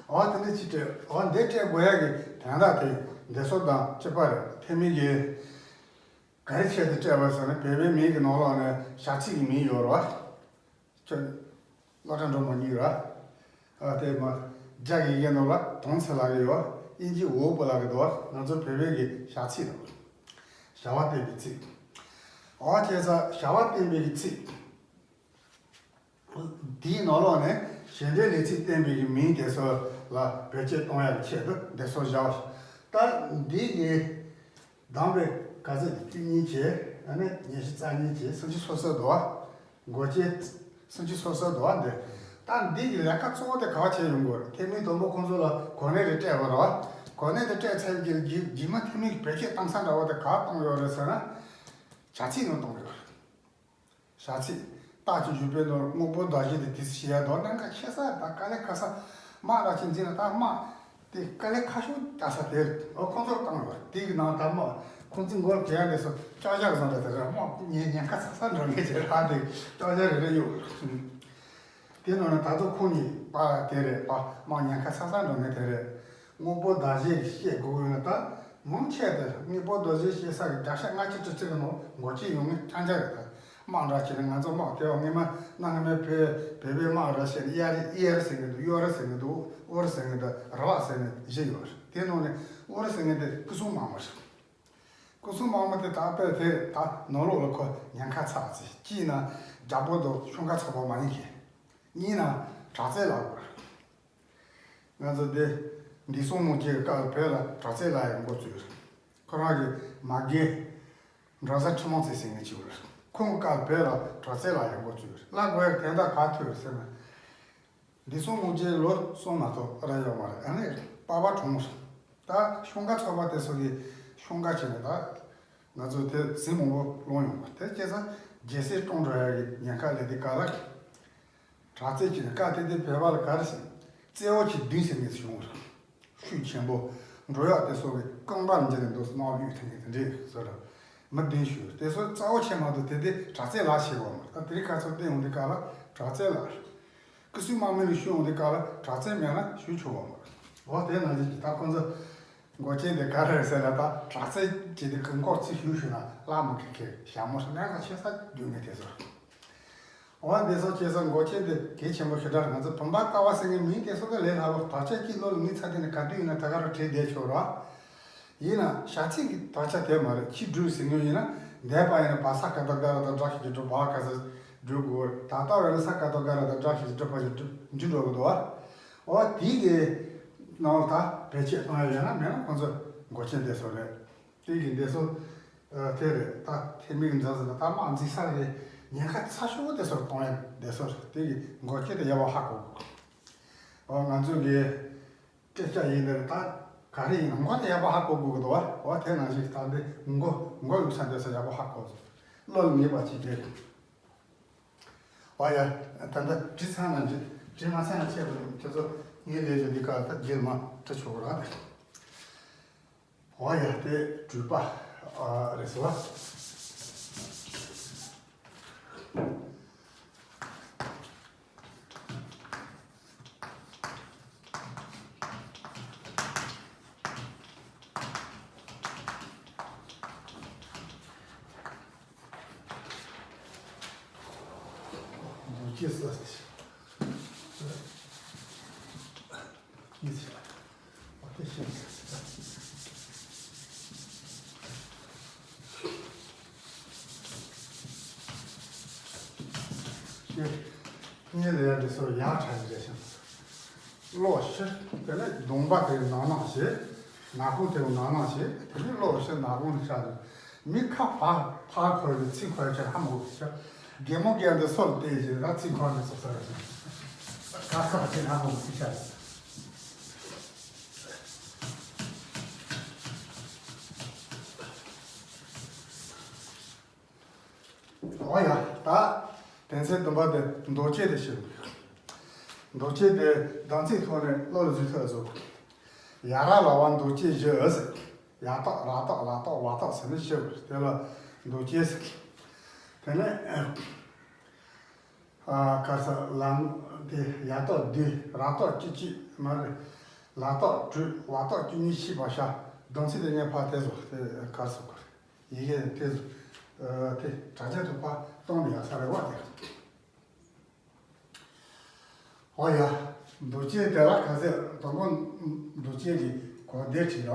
འོ་དེ་འདྲ་ཅིག་སྤྲད། འོ་འདི་སྤྲད་དགོས་ཡག་གི་དོན་དག་དེ་འདི་ཚོ་དང་གཅིག་པ་རེད། ཐེག་དམན་གྱི་ག་རེ་ཆེད་དུ་སྤྲད་པ་ཟེར་ན། བོད་པའི་མིང་གི་ནང་ལོགས་ནས་བྱ་ཚིག་གི་མིང་ཡོད་རེད་བ། ཁྱོད་སློབ་གྲྭ་འགྲོ་མ་མྱོང་ར། ཨ་དེ་མ། རྒྱ་ཡི་གེ་ནང་ལ་དོན་ཚིག་ལབ་ཀྱི་ཡོད། དབྱིན་ཇི་ཝར་བྷུ་ལབ་ཀྱི་འདུག་ང་ཚོ་བོད་པའི་གི་བྱ་ཚིག་རེད། བྱ་བ་བསྟན་པའི་ཚིག་འོ་བྱས་ཙང་བྱ་བ་བསྟན་པའི་གི་ཚིག་དེའི་ནང་ལོགས་ནས་གཞན་འདྲའི་ལས་ཚིག་བསྟན་པའི་གི་མིང་དེ་ཚོ་ལ་བེད་སྤྱོད་གཏོང་ཡག་གི་ཆེད་དུ་འདི་ཚོ་བཞག་ད་འདི་གི་གདམས་པའི་ག་ཚོད་བཅུ་གཉིས་བྱས། ཨ་ནི་ཉི་ཤུ་རྩ་གཉིས་བྱས། སུམ་ཅུ་སོ་སོ་འདུག་བ། མགོ་ཅན་སུམ་ཅུ་སོ་སོ་འདུག་བ། འདི་ད་འདི་གི་ལས་ཀ་གཙོ་བོ་དེ་ག་བ་བྱས་ཡོང་དགོས་རེད། ཐེག་དམན་དང་པོ་ཁོང་ཚོ་ལ་གོ་གནས་དེ་སྤྲད་པ་རེད་བ། གོ་གནས་དེ་སྤྲད་ཚར་གྱི་རྗེས་མ་ཐེག་དམན་གྱི་བེད་སྤྱོད་གཏོང་ས་འདྲ་བོ་དེ་ག་བ་གཏོང་ཡོད་རེད་ཟེར་ན། བྱ་ཚིག་ནང་གཏོང་གི་ཡོད་རེད། བྱ་ཚིག་རྟགས་ཀྱི་འཇུག་པའི་ནང་དངོས་པོ་འདུ་བྱེད་དེ་དུས་སུ་བྱེད་ཡ་དང་། གནད་འགག་ཆེ་ས་དང་དཀའ་ལས་ཁག་ས། དམག་ར་ཅིག་འཛིང་ན་ད་དམག་དེ་དཀའ་ལས་ཁག་ཤོས་རྒྱག་ས་དེ་རེད། འོ་ཁོང་ཚོར་བཏང་ཡོད་རེད། དེ་གི་ནང་ད་དམག་ཁོང་ཚོའི་མགོར་གྱོན་ཡ་དེ་ཚོ་ལྕགས་ཞྭ་བཟོ་འདྲ་དེ་རེད། དམག་ཉེན་ཉེན་ཁ་ཚ་ས་འགྲོ་མཁན་ཅིག་རེད། དེ་ལྕགས་ཞྭ་རེ་རེ་གཡུག་དེ་ནང་ནས་ད་དུང་ཁོང་གཉིས་པ་དེ་རེད་པ། དམག་ཉེན་ཁ་ཚ་ས་འགྲོ་མཁན་དེ་རེད། དངོས་པོ་འདུ་བྱེད་ཀྱི་བཤད་དགོས་ཡོད་ན། ད་མང་ཆེ་དེ་དངོས་པོ་འདུ་བྱེད་བཤད་ས་གི་བརྒྱ་ཆ་ལྔ་བཅུ་དྲུག་ཅུ་གི་ནང་མགོ་ཅན་ཡོང་མཁན་རྐྱང་རྐྱང་རེད། ད་དམག་འདྲ་བྱས་ན་ང་ཚོ་དམག་དེ་བ་སྔོན་མ་གནའ་སྔ་མོའི་བོད་བོད་པའི་དམག་ར་བྱས་ན། གཡའ་རི་གཡའ་རི་ཟེར་མཁན་འདུག་གཡོ་རི་ཟེར་མཁན་འདུག་ཨོ་རི་ཟེར་མཁན་འདུག་ར་བ་ཟེར་མཁན་བཞི་ཡོད་རེད། དེ་ནང་ནས་ཨོ་རི་ཟེར་མཁན་དེ་སྐུ་སྲུང་དམག་མི་རེད། སྐུ་སྲུང་དམག་མི་དེ་ད་དཔེ་དེ་ད་ནང་ལོགས་ལ་ཁོ་ཉེན་ཁ་ཚ་ཚེ་གཅིག་ན་རྒྱལ་པོ་དང་ཤོང་ཁ་ཚ་པོ་མ་ཡིན་མཁན། གཉིས་ན་དྲག་རྩལ་ལ་དགོས། ང་ཚོ་འདི་འདི་སྲུང་མོ་སྐྱེས་ཀྱི་སྐབས་བོད་ལ་དྲག་རྩལ་ལ་ཡང་འགོ་བཙུགས། ཁོ་རང་གི་མ་རྒན་འབྲོང་བཟའ་ཁྲི་མོ་ཚེ་ཟེར་མཁན་ཅིག་ཡོད་རེད། ཁོང་གི་སྐབས་བོད་ལ་དྲག་རྩལ་ལ་ཡང་འགོ་བཙུགས། ལ་དགོས་ཡག་དན་རྟགས་ག་ཐོས་ཟེར་ན། འདི་སྲུང་མོ་སྐྱེས་ལོ་གསུམ་མ་གཏོགས་ར་ཡོད་མ་རེད། ཨ་ནི་པ་ཕ་གྲོངས་སོང་། ད་ཤོང་ཁ་ཚོགས་པ་དེ་ཚོ་གི་ཤོང་ཁ་བྱས་ནས་ད་ང་ཚོ་དེ་ཟིང་མང་པོ་སློང་ཡོང་བ་དེ་སྐྱེས་ས་རྒྱལ་སྲིད་སྐྱོང་འགྲོ་ཡག་གི་ཉེན་ཁ་སླེབས་དུས་སྐབས་ལ། དྲག་རྩལ་གྱི་ནི་བཀའ་དེ་དེ་བོད་པ་ལ་ག་རེ་ཟེར། རྩེ་བོ་ཆེ་བདུན་ཟེར་ནས་བྱུང་བ་རེད། ཤུགས་ཆེན་པོ། འགྲོ་ཡག་དེ་སོགས་ཀྱི་རྐང་པར་འགྱུར་ནས་འདུག་སྣང་བ་དབུས་ཐེངས་དེ་འདྲས་བཟོ་ར། མི་བདུན་ཞུ་དེ་ཚོ་རྩ་བོ་ཆེ་མ་གཏོགས་དེ་དེ་དྲག་རྩལ་ལ་ཞེས་པ་མ་རེད། ད་དེ་རིང་ཁ་ཚོར་བསྟན་ཡོང་དུས་སྐབས་ལ་དྲག་རྩལ་ལ། ཀི་སུའི་དམག་མི་ལ་ཞུ་ཡོང་དུས་སྐབས་ལ་དྲག་རྩལ་མེད་ན་ཞུ་ཆོག་པ་མ་རེད། འོ་དེ་ནང་བཞིན་གྱི་ད་ཁོང་ཚོ་མགོ་ཅན་དེ་ག་རེ་རེད་ཟེར་ན། ད་དྲག་རྩལ་བྱེད་དུས་ཀུན་འཁོར་ཚིག་ཞུ་ཞུ་ན་བླ་མ་ཁེ་ཁེ་ཞྭ་མོ་སུ་ནས་ཁ་ཆེ་ས་རྒྱུ་མེད་དེ་ཚོ། འོ་འདི་ཚོ་ཁྱེད་ཚོ་མགོ་ཅན་དེ་གལ་ཆེན་པོ་ཞེ་དྲག་རེད། ང་ཚོ་བུམ་པ་ཀ་བ་ཟེར་མཁན་མིང་དེ་ཚོ་ག་ལས་སླ་པོ། དག་ཆ་གཅིག་བློ་ལ་ངེས་ཚར་དུས་ནས་ག་དུས་ཡིན་ན་ད་ག་རུ་བྲིས་བསྡད་ཆོག་ར། ཡིན་ན་བྱ་ཚིག་གི་དག་ཆ་དེ་མ་རེད། ཕྱི་འབྲུ་ཟེར་མཁན་ཡིན་ན་འདས་པ་ཡིན་ན་བ་ས་ཀ་བཏགས་སྒ་ར་བཏགས་སྒྲ་ཞབས་ཀྱུ་སྒྲུ་བ་ག་ས་འབྲུ་དགོས། ད་ལྟ་བ་ཡིན་ན་ས་ཀ་བཏགས་སྒ་ར་བཏགས་སྒྲ་ཞབས་ཀྱུ་སྒྲུ་བ་ཞབས་ཀྱུ་འབྲུ་འགྲོ་གི་འདུག་བ། འོ་དེ་གི་ནང་ལ་ད་བེད་སྤྱོད་གཏོང་ཡ་ཡོད་ན་མེད་ན་ཁོང་ཚོ་མགོ་ཅན་དེ་ཚོ་རེད། དེ་གི་འདི་ཚོ་ཨ་དེ་རེད། ད་དེ་མིག་འཛིན་ཟིན་ན་ད་དམག་འཛིང་ས་རེད། ཉེན་ཁ་ཚ་ཤོས་དེ་ཚོར་གཏོང་ཡ་འདི་ཚོ་རེད། དེ་གི་མགོ་ཁྱེར་ཏེ་ཡག་པོ་ཧ་གོ་དགོས། འོ་ང་ཚོ་གི་སྐད་ཆ་ཡིན་ནའི་ད་ག་རེ་ཡིན་ན་མགོ་དེ་ཡག་པོ་ཧ་གོ་དགོས་ཀྱི་འདུག་བ། འོ་དེ་ནང་བཞིན་ད་འདི་མགོ་མགོ་ཡོད་ས་འདི་ཚོ་ཡག་པོ་ཧ་གོ། བློ་ལ་ངེས་པ་ཅིག་རེད། འོ་ཡ། ད་ལྟ་བྲིས་ཚར་ན་འགྲིག་བྲིས་མ་ཚར་ན་ཆད་པ་རེད། ཁྱེད་ཚོ་ངའི་ལས་བྱེད་འདི་ག་ད་རྗེས་མ་འབྲི་ཆོག་ར། འོ་ཡ། དེ་དྲུག་པ་ཨ་རེད་ཟེར་བ། འདུ་བྱེད་ས། ཡིད་ཆེས། འོ་དེ་ཤེས། ཤེས། གཉིས་ལ་ཡ་འདི་ཚོ་ཡག་ཕྲ་ཞིག་རེད་ཤག་གློག་ཤར། དེ་ནས་གདོང་པ་དེ་ནང་ནང་བྱེད། ནག་ཁུང་དེ་ནང་ནང་བྱེད། དེ་ནས་གློག་ཤར་ནག་ཁུང་དུ་ཤར་འདུག་མི་ཁ་ཕར་ཕར་འཁོར་ནས་ཚིག་འཁོར་ཡ་ཆ་ཧ་མ་གོ་ཤག་རྒན་མོ་རྒན་དེ་སོར་བལྟས་ཀྱི་ད་ཚིག་འཁོར་ནས་སོ་སོ་རེད་ཤག་ཁ་ཁ་ཆེ་ཧ་མ་གོ་ཤག་འོ་ཡ། ད་དོན་ཚན་བདུན་པ་དེ་འདུ་བྱེད་དེ་ཤེས་དགོས། འདུ་བྱེད་དེ་བདག་ཚིག་ཐོག་ནས་བློ་ལ་འཛུལ་ཐུབ་བཟོ་དགོས། ཡ་ར་ལ་བ་འདུ་བྱེད་བཞི་ཟེར། ཡ་བཏགས་ར་བཏགས་ལ་བཏགས་བ་བཏགས་ཟེར་ནས་ཤེས་དགོས། དེ་ལ་འདུ་བྱེད་ཟེར། དེ་ནས་ཨ་ག་རེ་ཟེར་ལ་དེ་ཡ་བཏགས་བདུན། ར་བཏགས་བཅུ་གཅིག་མ་རེད། ལ་བཏགས་དྲུག་བ་བཏགས་བཅུ་གཉིས་ཕྱིས་པ་ཤ། བདག་ཚིག་དེ་ངས་ཕར་དེ་བཟོ། དེ་ག་རེ་ཟེར་དགོས་རེད། ཡི་གེ་དེ་ཚོ་ཨ་དེ་དྲ་རྒྱ་དུ་ཕར་གཏོང་ནས་ཡག་ས་རེད་བ་དེ། ཨོ་ཡ། འདུ་བྱེད་དེ་ལ་ག་ཚད་དང་པོ་འདུ་བྱེད་ཀྱི་གོ་བདེ་བྲིས་ར།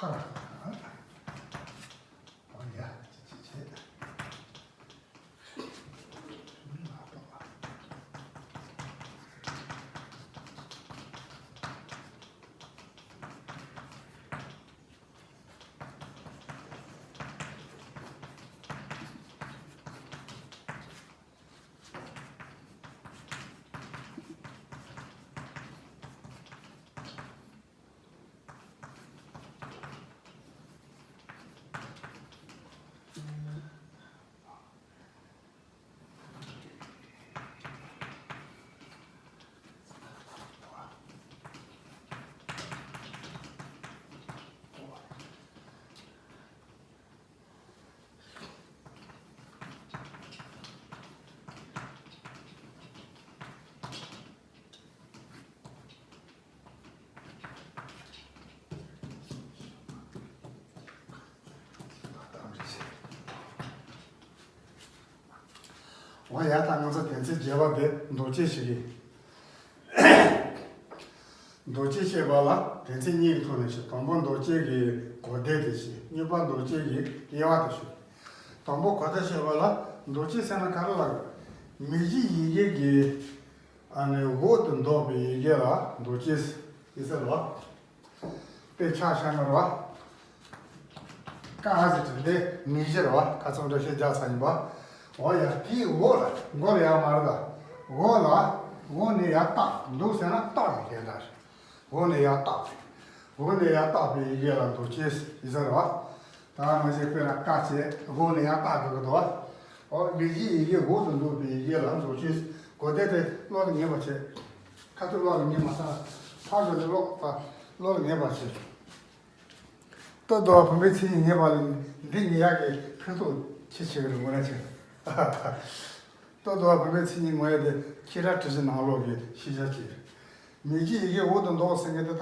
ཨ་ཡ། ཅི་ཅི་ཅི། འོ་ཡ། ད་ང་ཚོ་དོན་ཚན་བརྒྱད་པ་དེ་འདུ་བྱེད་ཞིག་ཡིན། འདུ་བྱེད་ཅེས་པ་ལ་དོན་ཚན་གཉིས་ཀྱི་ཐོག་ནས་ཞུ། དང་པོ་འདུ་བྱེད་ཀྱི་གོ་དོན་དེ་ཞུ། གཉིས་པ་འདུ་བྱེད་ཀྱི་དབྱེ་བ་དེ་ཞུ། དང་པོ་གོ་དོན་ཅེས་པ་ལ་འདུ་བྱེད་ཟེར་ན་ག་རེ་ལབ། མིང་གཞི་ཡི་གེ་གི་ཨ་ནི་འོག་ཏུ་འདུ་བའི་ཡི་གེ་ལ་འདུ་བྱེད་ཟེར་བ། དཔེ་ཆ་བཞག་ན་རེད་བ། ཀ་ཟེར་དེ་མིང་གཞི་རེད་བ། ཁ་སང་འགྲེལ་བཤད་རྒྱག་ཚར་ཡིན་པ། འོ་ཡ། དེའི་འོག་ལ། མགོ་ལ་ཡ་མ་རེད་ད། འོག་ལ། འོག་ནས་ཡར་བཏགས། འདུ་ཟེར་ན་བཏགས་པའི་དོན་དག་རེད། འོག་ནས་ཡར་བཏགས་པའི། འོག་ནས་ཡར་བཏགས་པའི་ཡི་གེ་ལ་འདུ་བྱེད་ཟེར་བ། ད་ང་ཚོས་དཔེར་ན་ཀ་བྱས། འོག་ནས་ཡར་བཏགས་དགོས་ཀྱི་འདུག་བ། འོ། མིང་གཞི་ཡི་གེ་འོག་ཏུ་འདུ་བའི་ཡི་གེ་ལ་འདུ་བྱེད། གོ་དོན་དེ་བློ་ལ་ངེས་པ་བྱེད། ཁ་ཐུག་བློ་ལ་ངེས་མ་ཚར། ཕར་ཞོག་ནས་བློ། བློ་ལ་ངེས་པ་བྱེད། ལྟོ་ལྡུག་པ་བུམ་པའི་མཚན་ཉིད་ངེས་པ་ལ་འདི་ངེས་ཡག་གི་ཕན་ཐོགས་ཆེ་ཆེ་གི་རེད་དངོས་གནས་བྱས། ལྟོ་ལྡུག་པ་བུམ་པའི་མཚན་ཉིད་ངེས་ཡག་དེ་ཁྱི་ར་གྲི་བཞི་ནང་ལོགས་ཀྱི་ཤེས་བྱ་ཅིག་རེད། མིང་གཞི་ཡི་གེ་འོག་ཏུ་འདུ་ཟེར་མཁན་དེ་ད་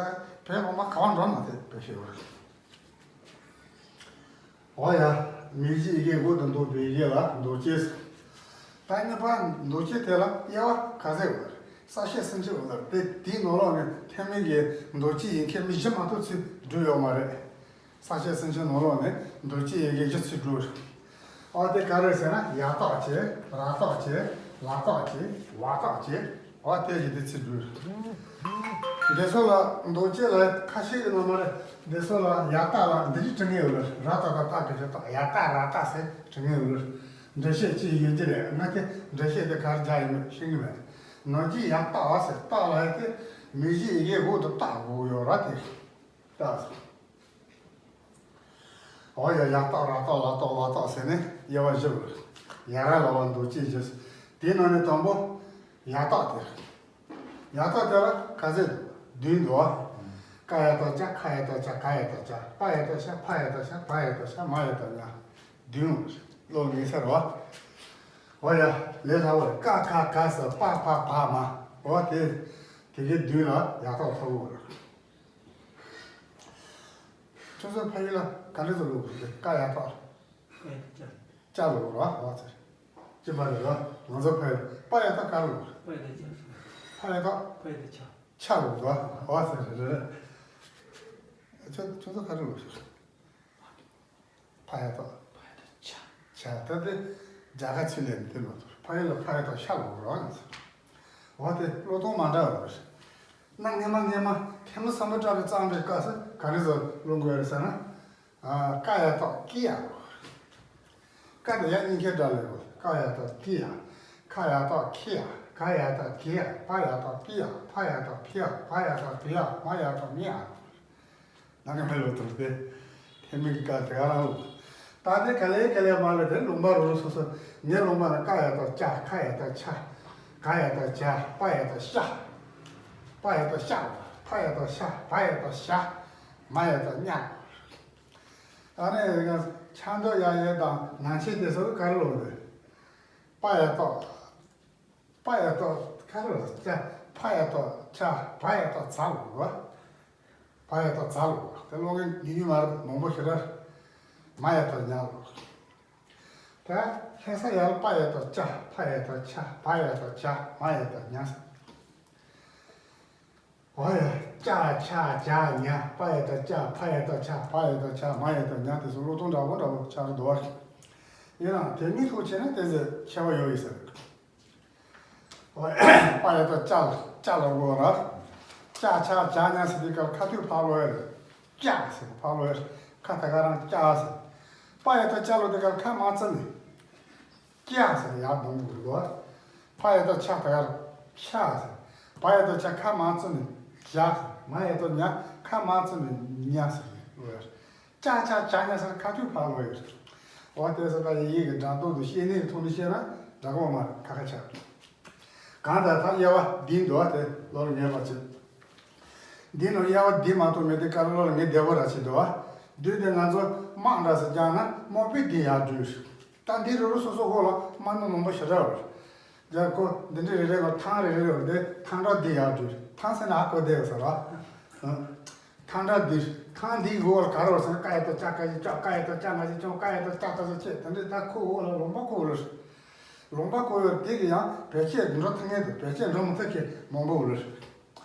བོད་ངོ་མ་གང་འགྲོ་ན་དེ་བེད་སྤྱོད་ཡོད་རེད། འོ་ཡ། མིང་གཞི་ཡི་གེ་འོག་ཏུ་འདུ་བའི་ཡི་གེ་ལ་འདུ་བྱེད། ད་གཉིས་པ་འདུ་བྱེད་དེ་ལ་དབྱེ་བ་ག་ཚད་ཡོད་རེད། གསལ་བཤད་སུམ་ཅུ་ཡོད་རེད། དེ་དེའི་ནང་ལོགས་ནས་ཐེག་དམན་གྱི་འདུ་བྱེད་ཡིན་མཁན་མི་བཞི་མ་གཏོགས་ཚུར་འགྲོ་ཡོད་མ་རེད། གསལ་བཤད་སུམ་ཅུ་ནང་ལོགས་ནས་འདུ་བྱེད་ཡི་གེ་བཞི་ཚུར་འགྲོ་རེད། ཨོ་དེ་ག་རེ་ཟེར་ན། ཡ་བཏགས་བྱས། ར་བཏགས་བྱས། ལ་བཏགས་བྱས། ཝ་བཏགས་བྱས། ཨོ་དེ་བཞི་དེ་ཚུར་འགྲོ་རེད། འདི་ཚོ་ལ་འདུ་བྱེད་ལ་ཁ་ཤས་ཀྱི་ནང་མ་རེད། འདི་ཚོ་ལ་ཡ་བཏགས་ལ་འདི་བཞི་བྲི་མཁན་ཡོད་རེད། ར་བཏགས་ད་བཏགས་ཀྱི་བཞི་བཏགས། ཡ་བཏགས་ར་བཏགས་ཟེར་བྲི་མཁན་ཡོད་རེད། འགྲེལ་བཤད་ཅིག་ཡོད་ཀྱི་རེད། ང་དེ་འགྲེལ་བཤད་དེ་ག་རེ་རྒྱག་ཡིན་མིན་ཤེས་ཀྱི་མེད། ནང་གི་ཡ་བཏགས་ཟེར། བཏགས་ལ་ཡ་དེ་མིང་གཞི་ཡི་གེ་འོག་ཏུ་བཏགས་དགོས་ཡོད་རེད། དེ་བཏགས་ཟེར། འོ་ཡ། ཡ་བཏགས་ར་བཏགས་ལ་བཏགས་ཝ་བཏགས་ཟེར་ནས་དབྱེ་བ་བཞི་ཡོད་རེད། ཡ་ར་ལ་བ་འདུ་བྱེད་བཞི། དེའི་ནང་ནས་དང་པོ་ཡ་བཏགས་དེ་རེད། ཡ་བཏགས་དེ་ལ་ག་ཚད་འདུག་བདུན་འདུག་བ། ཀ་ཡ་བཏགས་ཀྱ། ཁ་ཡ་བཏགས་ཁྱ། ག་ཡ་བཏགས་གྱ། པ་ཡ་བཏགས་པྱ། ཕ་ཡ་བཏགས་ཕྱ། བ་ཡ་བཏགས་བྱ། མ་ཡ་བཏགས་མྱ། བདུན་ཡོད་རེད། བློ་ལ་ངེས་ས་རེད་བ། འོ་ཡ། ལས་སླ་བོ་རེད། ཀ་ཁ་ག་ས་པ་ཕ་བ་མ། འོ་དེ་དེ་གའི་བདུན་ལ་ཡ་བཏགས་ཐོབ་ཡོད་རེད། ཁྱོད་ཚོ་ཕ་ཡུལ་ལ་ག་འདྲ་ཚོ་ཀློག་དགོས་རེད། ཀ་ཡ་བཏགས། ཀ་ཡ་བཏགས་ཀྱ། ཀྱ་ཀློག་ར། འོ་ཚེ། ཅི་མ་རེད་ར། ང་ཚོ་ཕ་ཡུལ། པ་ཡ་བཏགས་ག་རེ་ཀློག་རེད། པ་ཡ་བཏགས་ཀྱ། ཕ་ཡ་བཏགས། པ་ཡ་བཏགས་ཀྱ། ཆ་ཀློག་ར། འོ་ཚེ་རེད་རེད། ཁྱོད་ཁྱོད་ཚོ་ག་རེ་ཀློག་རེད། ཕ་ཡ་བཏགས། ཕ་ཡ་བཏགས་ཆ། ཆ། ད་དེ་རྒྱ་གར་ཚུལ་ལས་དེ་མ་གཏོགས། ཕ་ཡུལ་ལ་ཕ་ཡ་བཏགས་ཤ་ཀློག་ར། འོ་དེ་ཀློག་སྟངས་མ་འདྲ་བ་རེད། གནའ་སྔ་མ་སྔ་མ་ཐལ་མོ་སམ་བྷོ་ཊ་གིས་བརྩམས་པའི་སྐབས་སུ་ག་རེ་ཟེར་ཀློག་དགོས་རེད་ཟེར་ན། ཨ། ཀ་ཡ་བཏགས་ཀི་ཡ། ཀ་དང་ཡ་གཉིས་ཀའི་སྒྲ་ལེན་དགོས། ཀ་ཡ་བཏགས་ཀི་ཡ། ཁ་ཡ་བཏགས་ཁི་ཡ། ག་ཡ་བཏགས་གི་ཡ། པ་ཡ་བཏགས་པི་ཡ། ཕ་ཡ་བཏགས་ཕི་ཡ། བ་ཡ་བཏགས་བི་ཡ། མ་ཡ་བཏགས་མི་ཡ། ནང་གི་མི་ལོ་དུར་ཏེ། ཐེ་མི་གི་ཀ་དེ་ག་རང་ལོ། ད་དེ་ག་ལེ་ག་ལེ་མ་ལེ་དེ་ལུང་པ་རོ་རོ་སོ་སོ། ངའི་ལུང་པ་ན་ཀ་ཡ་བཏགས་ཀྱ། ཁ་ཡ་བཏགས་ཁྱ། ག་ཡ་བཏགས་གྱ། པ་ཡ་བཏགས་པྱ། པ་ཡ་བཏགས་པྱ། ཕ་ཡ་བཏགས་ཕྱ། བ་ཡ་བཏགས་བྱ། མ་ཡ་བཏགས་མྱ། ཨ་ནི་ཆ་འདོད་ཡ་ཡེ་དང་ནང་ཆེན་དེ་ཚོ་ག་རེ་ལོ་རེད། པ་ཡ་བཏགས། པ་ཡ་བཏགས་ག་རེ་ལོ་ཀྱ། ཕ་ཡ་བཏགས་ཕྱ། བ་ཡ་བཏགས་བྱ་ལོ་རེད། བ་ཡ་བཏགས་བྱ་ལོ། དེ་ཀློག་མཁན་ཉུང་ཉུང་མ་རེད། མང་པོ་ཞེ་དྲག་མ་ཡ་བཏགས་མྱ་ལོ། ད་ལྷ་ས་ཡར་པ་ཡ་བཏགས་པྱ། ཕ་ཡ་བཏགས་ཕྱ། བ་ཡ་བཏགས་བྱ། མ་ཡ་བཏགས་མྱ། བ་ཡ། ཅ་ཆ་ཇ་ཉ། པ་ཡ་བཏགས་ཅ། ཕ་ཡ་བཏགས་ཕྱ། བ་ཡ་བཏགས་ཕྱ། མ་ཡ་བཏགས་མྱ། དེ་ཚོ་བློ་གཏོང་འདྲ་བོ་འདྲ་བོ་ཆགས་ཀྱི་འདུག་བ། ཡིན་ནའང་དེ་གཉིས་ཐུག་བྱས་ན་དེ་ཚོ་ཁྱད་པར་ཡོད་ཡིན་ཟེར། པ་ཡ་བཏགས་པ་ལ་པ་ལ་གོ་ར། ཅ་ཆ་ཇ་ཉ་ཟེར་དུས་སྐབས་ཁ་ཐུག་ཕར་ལོག་ཡོད་རེད། ཅ་ཟེར་ཕར་ལོག་ཡོད་རེད། ཁ་ད་ག་རང་ཅ་ཟེར། པ་ཡ་བཏགས་པ་ལ་དུས་སྐབས་ཁ་མ་བཙུམས་ནས། ཀྱ་ཟེར་ཡར་གདོང་དགོས་རེད་དོ། ཕ་ཡ་བཏགས་ཕྱ་ད་ག་རང་ཕྱ་ཟེར། བ་ཡ་བཏགས་བྱ་ཁ་མ་བཙུམས་ནས་ཇ་ཟེར། མ་ཡ་བཏགས་མྱ་ཁ་མ་བཙུམས་ནས་མྱ་ཟེར་ལོག་ཡོད་རེད། ཅ་ཆ་ཇ་ཉ་ཟེར་ཁ་ཐུག་ཕར་ལོག་ཡོད་རེད། འོ་དེ་ཚོ་ད་ཡིན་ཡིན་གྱི་འགྲམ་སྟོང་དུ་ཤེས་ནས་ཐུག་ནས་ཤེས་ན་འདྲ་གོ་མ་རེད། ཁ་ཁ་ཆགས། གང་ལྟར་ད་དབྱེ་བ་འདི་འདུག་བ། དེ་བློ་ལ་ངེས་པར་བྱེད། འདི་ནང་དབྱེ་བ་འདི་མ་གཏོགས་མེད་དེ་ག་ལ་བློ་ལ་ངེས་བདེ་བོ་ར་བྱེད་འདུག་བ། དུས་དེ་ང་ཚོ་དམག་འདྲ་ཟེར་རྒྱག་ན་དམག་དཔོན་འདི་ཡར་འགྲོས། ད་འདི་རུ་རུ་སོ་སོ་འོག་ལ་དམག་མི་མང་པོ་ཞེ་དྲག་ཡོད་རེད། རྒྱ་ཁོ་འདི་འདྲའི་རེ་རེ་ལ་ཐང་རེ་རེ་ཡོད་དེ་ཐང་འདྲ་འདི་ཡར་འགྲོས། ཐང་ཟེར་ན་ཧ་གོ་བསྡད་ཡོད་ས་ར། ཐང་འདྲ་འདི། ཐང་འདིའི་འོག་ལ་ག་རེ་ཡོད་ཟེར་ན་ཀ་ཡ་བཏགས་ཀྱ་ཀ་ཞབས་ཀྱོ། ཀ་ཡ་བཏགས་ཅ་ང་ཞབས་ཀྱོང་། ཀ་ཡ་བཏགས་ཏ་ད་ཞབས་ཀྱི། དེ་འདྲའི་ད་ཁོ་འོག་ལ་ལུང་པ་ཁོ་འོག་ལ། ལུང་པ་ཁོ་ཡོད་དེ་གི་ཡང་བེད་སྤྱད་འགྲོ་ཐུབ་མཁན་དང་བེད་སྤྱད་འགྲོ་མི་ཐུབ་མཁན་མང་པོ་ཡོད་རེད།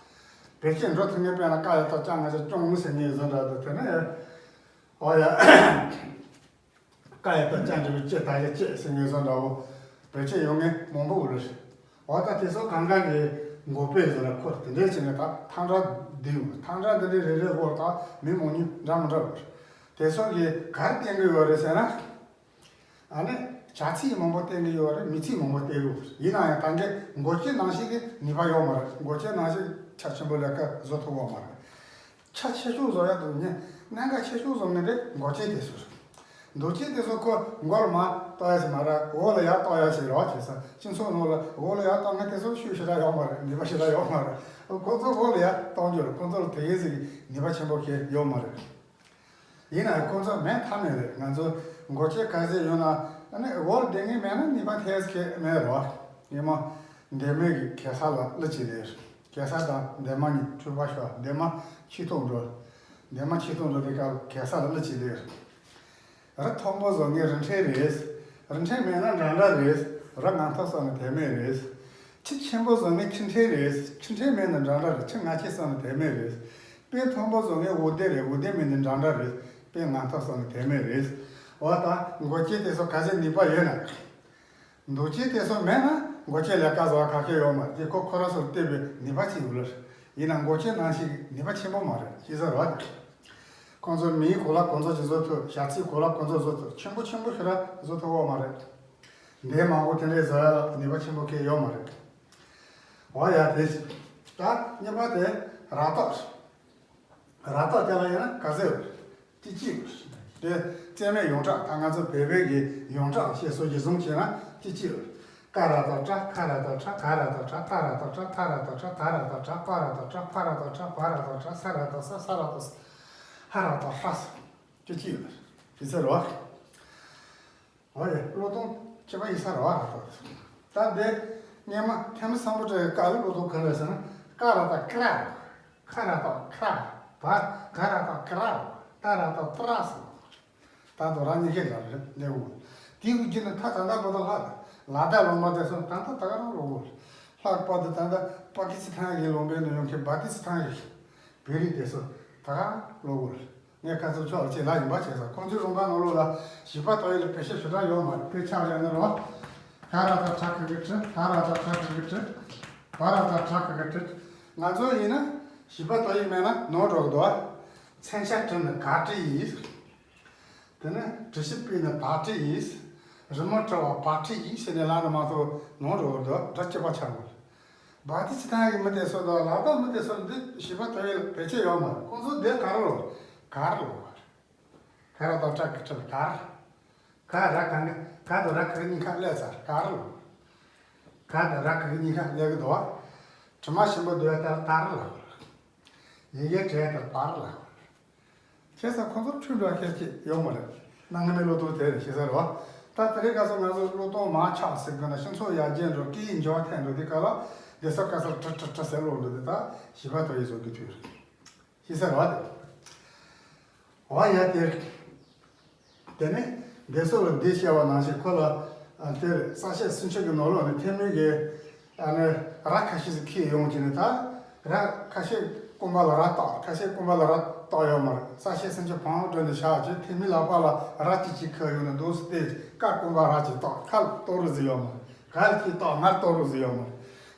བེད་སྤྱད་འགྲོ་ཐུབ་མཁན་དཔེར་ན་ཀ་ཡ་བཏགས་ཀྱ་ང་ཞབས་ཀྱོང་ཟེར་མཁན་བཟོ་འདྲ་དང་དེ་ནས་ཨོ་ཡ། ཀ་ཡ་བཏགས་ཀྱ་འགྲེང་བུ་ཀྱི་ད་ཞབས་ཀྱི་ཟེར་མཁན་བཟོ་འདྲ་བོ་བེད་སྤྱད་ཡོང་མཁན་མང་པོ་ཡོད་རེད། འོ་ད་དེ་ཚོ་གང་ག་གི་འགོ་དཔེ་བཟོ་ལ་ཁོ་དེ་འདྲས་བྱས་ནས་ད་ཐང་འདྲ་འདི་ཡོད། ཐང་འདྲ་འདི་འདྲའི་རེ་རེ་འོག་ལ་ད་མི་མང་ཉུང་འདྲ་མི་འདྲ་ཡོད་རེད། དེ་ཚོ་གིས་ག་རེ་བསྟན་གྱི་ཡོད་རེད་ཟེར་ན། ཨ་ནི་བྱ་ཚིག་མང་པོ་བསྟན་གྱི་ཡོད་རེད། མི་ཚིག་མང་པོ་བསྟན་གྱི་ཡོད་རེད། ཡིན་ན་ཡང་ད་གིན་འགོག་བྱེད་ནང་བཞིན་གྱི་ནུས་པ་ཡོད་མ་རེད། འགོག་བྱེད་ནང་བཞིན་ཁྱབ་ཆེན་པོ་ལས་ཀ་བཟོ་ཐུབ་ཡོད་མ་རེད། ཁྱབ་ཆེ་ཤོས་བཟོ་ཡག་དེ་ནི་གནད་འགག་ཆེ་ཤོས་བཟོ་མཁན་དེ་འགོག་བྱེད་དེ་ཚོ་རེད། འགོག་བྱེད་དེ་ཚོ་ཁོ་མགོ་ལ་མར་གཏོང་ཡག་ཞིག་མ་རེད། འོག་ལ་ཡར་གཏོང་ཡག་ཞིག་རེད་བ། བྱས་ཙང་སྤྱི་ཚོགས་ནང་ལ་འོག་ལ་ཡར་གཏོང་མཁན་དེ་ཚོ་ཤུགས་ཞེ་དྲག་ཡོད་མ་རེད། ནུས་པ་ཞེ་དྲག་ཡོད་མ་རེད། ཁོ་ཚོ་འོག་ལ་ཡར་གཏོང་རྒྱུ་རེད། ཁོ་ཚོ་ལ་དེ་གའི་ཟིག་ནུས་པ་ཆེན་པོ་ཁེལ་ཡོད་མ་རེད། ཡིན་ནའང་ཁོ་ཚོ་མེད་ཐབས་མེད་རེད། ང་ཚོ་འགོག་བྱེད་ག་ཚད་ཡོད་ན་ཨ་ནི་འོག་ལ་བསྡད་མཁན་མེད་ན་ནུས་པ་ཐེབས་ཁེལ་མེད་རེད་བ། ཡིན་མ། འདན་མ་གིས་གེ་སར་ལ་གླུ་ཅིག་ལེན། གེ་སར་དང་འདན་མ་གཉིས་འཁྲུག་པ་ཤོར། འདན་མ་ཁྱི་ཐོག་འགྲོ། འདན་མ་ཁྱི་ཐོག་འགྲོ་དུས་སྐབས་གེ་སར་ལ་གླུ་ཅིག་ལེན། རི་མཐོན་པོ་བཟོ་མཁན་རི་ཁྲོད་རེད། རི་ཁྲོད་མེད་ན་འདྲ་འདྲ་རེད། རི་ངན་ཐོག་སོང་ན་དོན་མེད་རེད། ཆུ་ཆེན་པོ་བཟོ་མཁན་ཆུ་ཁྲོད་རེད། ཆུ་ཁྲོད་མེད་ན་འདྲ་འདྲ་རེད། ཆུ་ངན་ཆེ་སོང་ན་དོན་མེད་རེད། དཔེ་མཐོན་པོ་བཟོ་མཁན་འོད་སྡེར་རེད། འོད་སྡེར་མེད་ན་འདྲ་འདྲ་རེད། དཔེ་ངན་ཐོག་སོང་ན་དོན་མེད་རེད། འོ་ད་འགོག་བྱེད་དེ་ཚོ་ག་ཚད་ནུས་པ་ཡོད་ན། འདུག་བྱེད་དེ་ཚོ་མེད་ན་འགོག་བྱེད་ལས་ཀ་བཟོ་བ་ཁག་ཁག་ཡོད་མ་རེད། དེ་ཁོ་ཁོ་རང་ཚོར་བལྟས་པའི་ནུས་པ་ཅིག་ཡོད་ལ། ཡིན་ན་འགོག་བྱེད་ནང་བཞིན་ནུས་པ་ཆེན་པོ་མ་རེད། ཤེས་ས་རེད་བ། ཁོང་ཚོ་མིའི་གོ་ལ་གོ་ཚོད་ཅིག་བཟོ་ཐུབ། བྱ་ཚིག་གོ་ལ་གོ་ཚོད་བཟོ་ཐུབ། ཆེན་པོ་ཆེན་པོ་ཞེ་དྲག་བཟོ་ཐུབ་ཡོད་མ་རེད། འདན་མ་འོ་དེ་འདྲའི་བཟོ་ཡག་ལ་ནུས་པ་ཆེན་པོ་ཁེལ་ཡོད་མ་རེད། འོ་ཡ་དེ། ད་གཉིས་པ་དེ་ར་བཏགས། ར་བཏགས་དེ་ལ་ཡིན་ན་ག་ཚད་ཡོད། ཏི་གཅིག་ཡོད། དེ་རྩེ་མོའི་ཡོངས་གྲགས། ད་ང་ཚོ་བོད་པའི་གི་ཡོངས་གྲགས་བཤད་སྲོལ་གྱི་བཟུང་བྱས་ན་ཏི་གཅིག་ཡོད། ཀ་ར་བཏགས་ཀྲ། ཁ་ར་བཏགས་ཁྲ། ག་ར་བཏགས་གྲ། ཏ་ར་བཏགས་ཏྲ། ཐ་ར་བཏགས་ཐྲ། ད་ར་བཏགས་ཏྲ། པ་ར་བཏགས་པྲ། ཕ་ར་བཏགས་ཕྲ། བ་ར་བཏགས་བྲ། ས་ར་བཏགས་ས། ས་ར་བཏགས་ས། ཧ་ར་བཏགས་ཧྲ། ཏི་གཅིག་ཡོད། ཡིན་ས་རེད་བ། འོ་ཡ། བློ་གཏོང་ཁྱད་པར་ཡིན་ས་རེད་བ། ར་བཏགས། ད་འདི་སྔོན་མ་ཐོན་མི་སམ་བྷོ་ཊ་ཀ་ལ་བློ་གཏོང་ག་རེ་ཟེར་ན། ཀ་ར་བཏགས་ཀྲ། ཁ་ར་བཏགས་ཁྲ། བ། ག་ར་བཏགས་གྲ། ཏ་ར་བཏགས་ཏྲ་ཟེར། ད་དུང་ར་གཉིས་ཀའི་ར་རེད་ལེའུ། དེའི་རྗེས་ནས་ད་ད་ལྟ་བར་དུ་ལྷག་ལ་དྭགས་ལུང་པ་དེ་ཚོ་ད་ལྟ་ད་ག་རང་ལོ་གོ། ལྷག་པར་དུ་ད་ལྟ་པ་ཀི་སི་ཐན་གྱི་ལུང་པའི་ནང་ཡོང་མཁན་བ་ཏི་སི་ཐན་གྱི་བོད་རིགས་དེ་ཚོ་ད་ག་རང་ལོ་གོ། ངས་ཁ་ཚུར་ཕྱོགས་ལ་ཆེ་ལ་ཡིན་པ་བྱས་ཙང་ཁོང་ཚོའི་ལུང་པ་ནང་ལོགས་ལ་བྱིས་པ་དག་ཡིག་ལ་བེད་སྤྱོད་ཞེ་དྲག་ཡོད་མ་རེད། དཔེ་ཆ་ལ་ཡོད་ན་རོ། ད་ར་བཏགས་ཁྲ་གི་གུ་ཁྲི། ད་ར་བཏགས་ཁྲ་གི་གུ་ཁྲི། བ་ར་བཏགས་བྲ་གི་གུ་བྲི། ང་ཚོ་ཡིན་ན་བྱིས་པ་དག་ཡིག་མེད་ན་ནོར་འགྲོ་གི་འདུག་མཚོན་ཆ་བྲི་ནི་ག་བྲི་ཡིན། དེ་ནས་བྲི་ཞིབ་སྤུས་ནི་བ་བྲི་ཡིན། རི་མོ་བྲི་བ་བ་བྲི་ཡིན་ཟེར་ནས་ལབ་ན་མ་གཏོགས་ནོར་འགྲོ་གི་འདུག་སྒྲ་སྐྱིད་པ་ཆགས་འགྲོ། བ་ཏི་སི་ཐན་གྱི་མི་དེ་ཚོ་དང་ལ་དྭགས་མི་དེ་ཚོ་འདི་བྱིས་པ་དག་ཡིག་ལ་བེད་སྤྱོད་ཡོད་མ་རེད། ཁོང་ཚོ་འདི་ག་རེ་ལབ། ག་རེ་ལབ། ཁ་ར་བཏགས་ཁྲ་གི་ཁྲི་ལ་གར། ག་ར་ག་གི་ག་དང་ར་གི་གཉིས་ཀ་སླེབས་ཚར། གར་ལ། ག་དང་ར་གི་གཉིས་ཀ་སླེབས་ཀྱི་འདུག་དྲི་མ་ཞིམ་པོ་འདུག་ཡ་དེ་ལ་དར་ལ། ཡི་གེ་བྲིས་དེ་ལ་བར་ལ། བྱས་ཙང་ཁོང་ཚོར་འཁྲུལ་འགྲོ་ཁྱད་ཀྱི་ཡོད་མ་རེད། གནའ་སྔ་མའི་བློ་གཏོང་དེ་རེད། ཤེས་ས་རེད་བ། ད་དེ་རིང་ཁ་སང་ང་ཚོ་བློ་གཏོང་མང་ཆགས་ཟེར་དགོས་ན་སྤྱི་ཚོགས་ཡར་རྒྱས་འགྲོ། སྐད་ཡིག་འགྱུར་བ་ཐེབས་འགྲོ་དུས་སྐབས་ལ་བསྡད་ས་ག་སར་ཀྲི་ཀྲི་ཀྲི་ཟེར་ལོག་འགྲོ་དུས་ད་བྱིས་པ་དག་ཡིག་བཟོ་རྒྱུ་དུས་རེད། ཤེས་ས་རེད་བ། འོ་ཡ་དེ། དེ་ནས་འདས་སོགས་ལ་འདི་བཤད་པ་ནང་བཞིན་ཁོ་ལ་ཨ་དེར་གསལ་བཤད་སུམ་ཅུ་གི་ནང་ལོགས་ནས་ཐེ་མུའི་གི་ཨ་ནི་ར་ཁ་ཤས་ཤིག་ཁྱེར་ཡོང་གི་ནི་ད་ར་ཁ་ཤས་ རྐུན་པ་ལ་རྭ་བཏགས། ཁ་ཤས་རྐུན་པ་ལ་རྭ་བཏགས་ཡོད་མ་རེད། ས་ཤེད་སུམ་ཅུ་བང་འགྲོ་ནས་བཞག་བྱས་ཐེ་མི་ལག་པ་ལ་རྭ་གཅིག་གཅིག་ཁ་ཡོང་ནས་འདུག་སེ་བལྟས། ཀ་རྐུན་པ་རྭ་གཅིག་བཏགས། ཁ་ལ་གཏོགས་རིགས་ཟིག་ཡོད་མ་རེད། ག་ལ་གཅིག་བཏགས། ང་ལ་གཏོགས་རིགས་ཟིག་ཡོད་མ་རེད།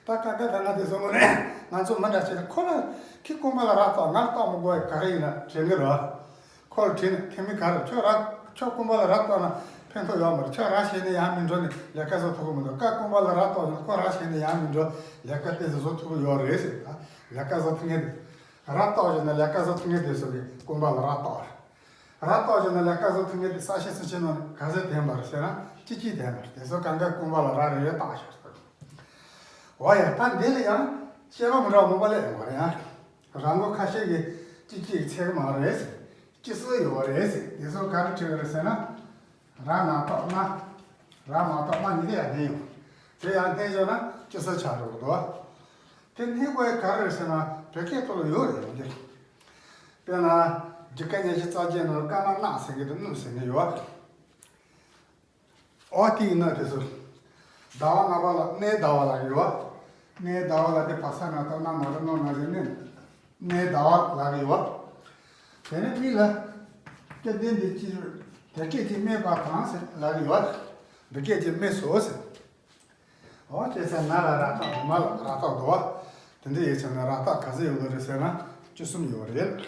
ད་ཀ་ཀ་ད་ང་དེ་བཟོ་མ་རེད། ང་ཚོ་མི་འདྲ་ཞིག་ལ་ཁོ་ལ་ཁྱི་རྐུན་པ་ལ་རྭ་བཏགས། ང་ལ་བཏགས་མི་དགོས་ག་རེ་ཡིན་ན་དྲན་གི་རེད། ཁོ་ལ་དྲིས་ན་ཐེ་མི་ག་རེ། ཁྱོད་རྭ་ཁྱོད་རྐུན་པ་ལ་རྭ་བཏགས་ན་ཕན་ཐོགས་ཡོད་མ་རེད། ཁྱོད་རྭ་ཞེད་ནས་ཡར་མི་འགྲོ་ནས་ལས་ཀ་བཟོ་ཐུབ་གི་མི་འདུག་ཀ་རྐུན་པ་ལ་རྭ་བཏགས་ཡོད། ཁོ་རྭ་ཞེད་ནས་ཡར་མི་འགྲོ། ལས་ཀ་ཏོག་ཙམ་བཟོ་ཐུབ་གི་ཡོད་རེད་ཟེར། ད་ལས་ཀ་བཟོ་ཐུབ་མཁན་དེ། རྭ་བཏགས་བྱས་ན་ལས་ཀ་བཟོ་ཐུབ་མཁན་དེ་ཚོ་གིས་རྐུན་པ་ལ་རྭ་བཏགས་རེད། རྭ་བཏགས་བྱས་ན་ལས་ཀ་བཟོ་ཐུབ་མཁན་དེ་ས་ཤེད་སུམ་ཅུ་ནང་ནས་ག་ཚོད་ལྡན་པ་རེད་ཟེར་ན་གཅིག་གཅིག་ལྡན་པ་རེད། དེ་ཚོ་གང་ག་རྐུན་པ་ལ་རྭ་རེ་རེ་བཏགས་ཤག་འོ་ཡ། ད་འདི་ལ་ཡང་དཔྱད་པ་མི་འདྲ་བ་མང་པོ་སླེབས་ཡོང་བ་རེད་ཡ། རྭ་མགོ་ཁ་ཤས་ཀྱིས་གཅིག་གཅིག་ཚད་མ་རེད་ཟེར། སྤྱི་སྲོལ་ཡོད་པ་རེད་ཟེར། དེ་ཚོ་ག་རེ་བྲིས་པ་རེད་ཟེར་ན། རྭ་མ་བཏགས་རྣ། རྭ་མ་བཏགས་རྣ་གཉིས་དེ་ཡང་བསྟན་ཡོད། དེ་ཡང་བསྟན་ཡོད་ན་སྤྱི་སྲོལ་ཆགས་འགྲོ་གི་འདུག་དེ་གནས་དགོས་ག་རེ་རེད་ཟེར་ན་བོད་སྐད་ཐོག་ལ་ཡོད་རེད་ཡོང་གི། དཔེར་ན་རྒྱུད་སྐད་སྙན་ཞིང་རྩ་རྒྱན་ནང་ཀ་ན་རྣ་ཟེར་གི་འདུག་རྣ་ཟེར་གི་ཡོད། འོ་དེ་ཡིན་ན་དེ་ཚོ། ཟླ་བ་ལྔ་པ་ལ་སྣའི་ཟླ་བ་ལབ་ཀྱི་ཡོད། སྣའི་ཟླ་བ་ལ་དེ་བ་ས་ན་བཏགས་རྣ་མ་རུ་རྣོ་ན་ཟེར་ནས། སྣའི་ཟླ་བ་ལབ་ཀྱི་ཡོད། དེ་ནས་མིག་ལ། སྐྱ་ལྡན་འདི་ཅི་རེད། དེ་སྐད་ཅིག་སྨྲས་པ་དང་ཟེར་ལབ་ཀྱི་ཡོད། འདི་སྐད་ཅིག་སྨྲས་སོ་ཟེར། འོ་བྱས་ཙང་ན་ལ་རྭ་བཏགས། མ་ལ་རྭ་བཏགས་འདུག་བ། དེ་འདྲ་ཡིན་ཙང་ན་རྭ་བཏགས་ག་ཚོད་ཡོད་ལ་རེད་ཟེར་ན་བཅུ་གསུམ་ཡོད་རེད།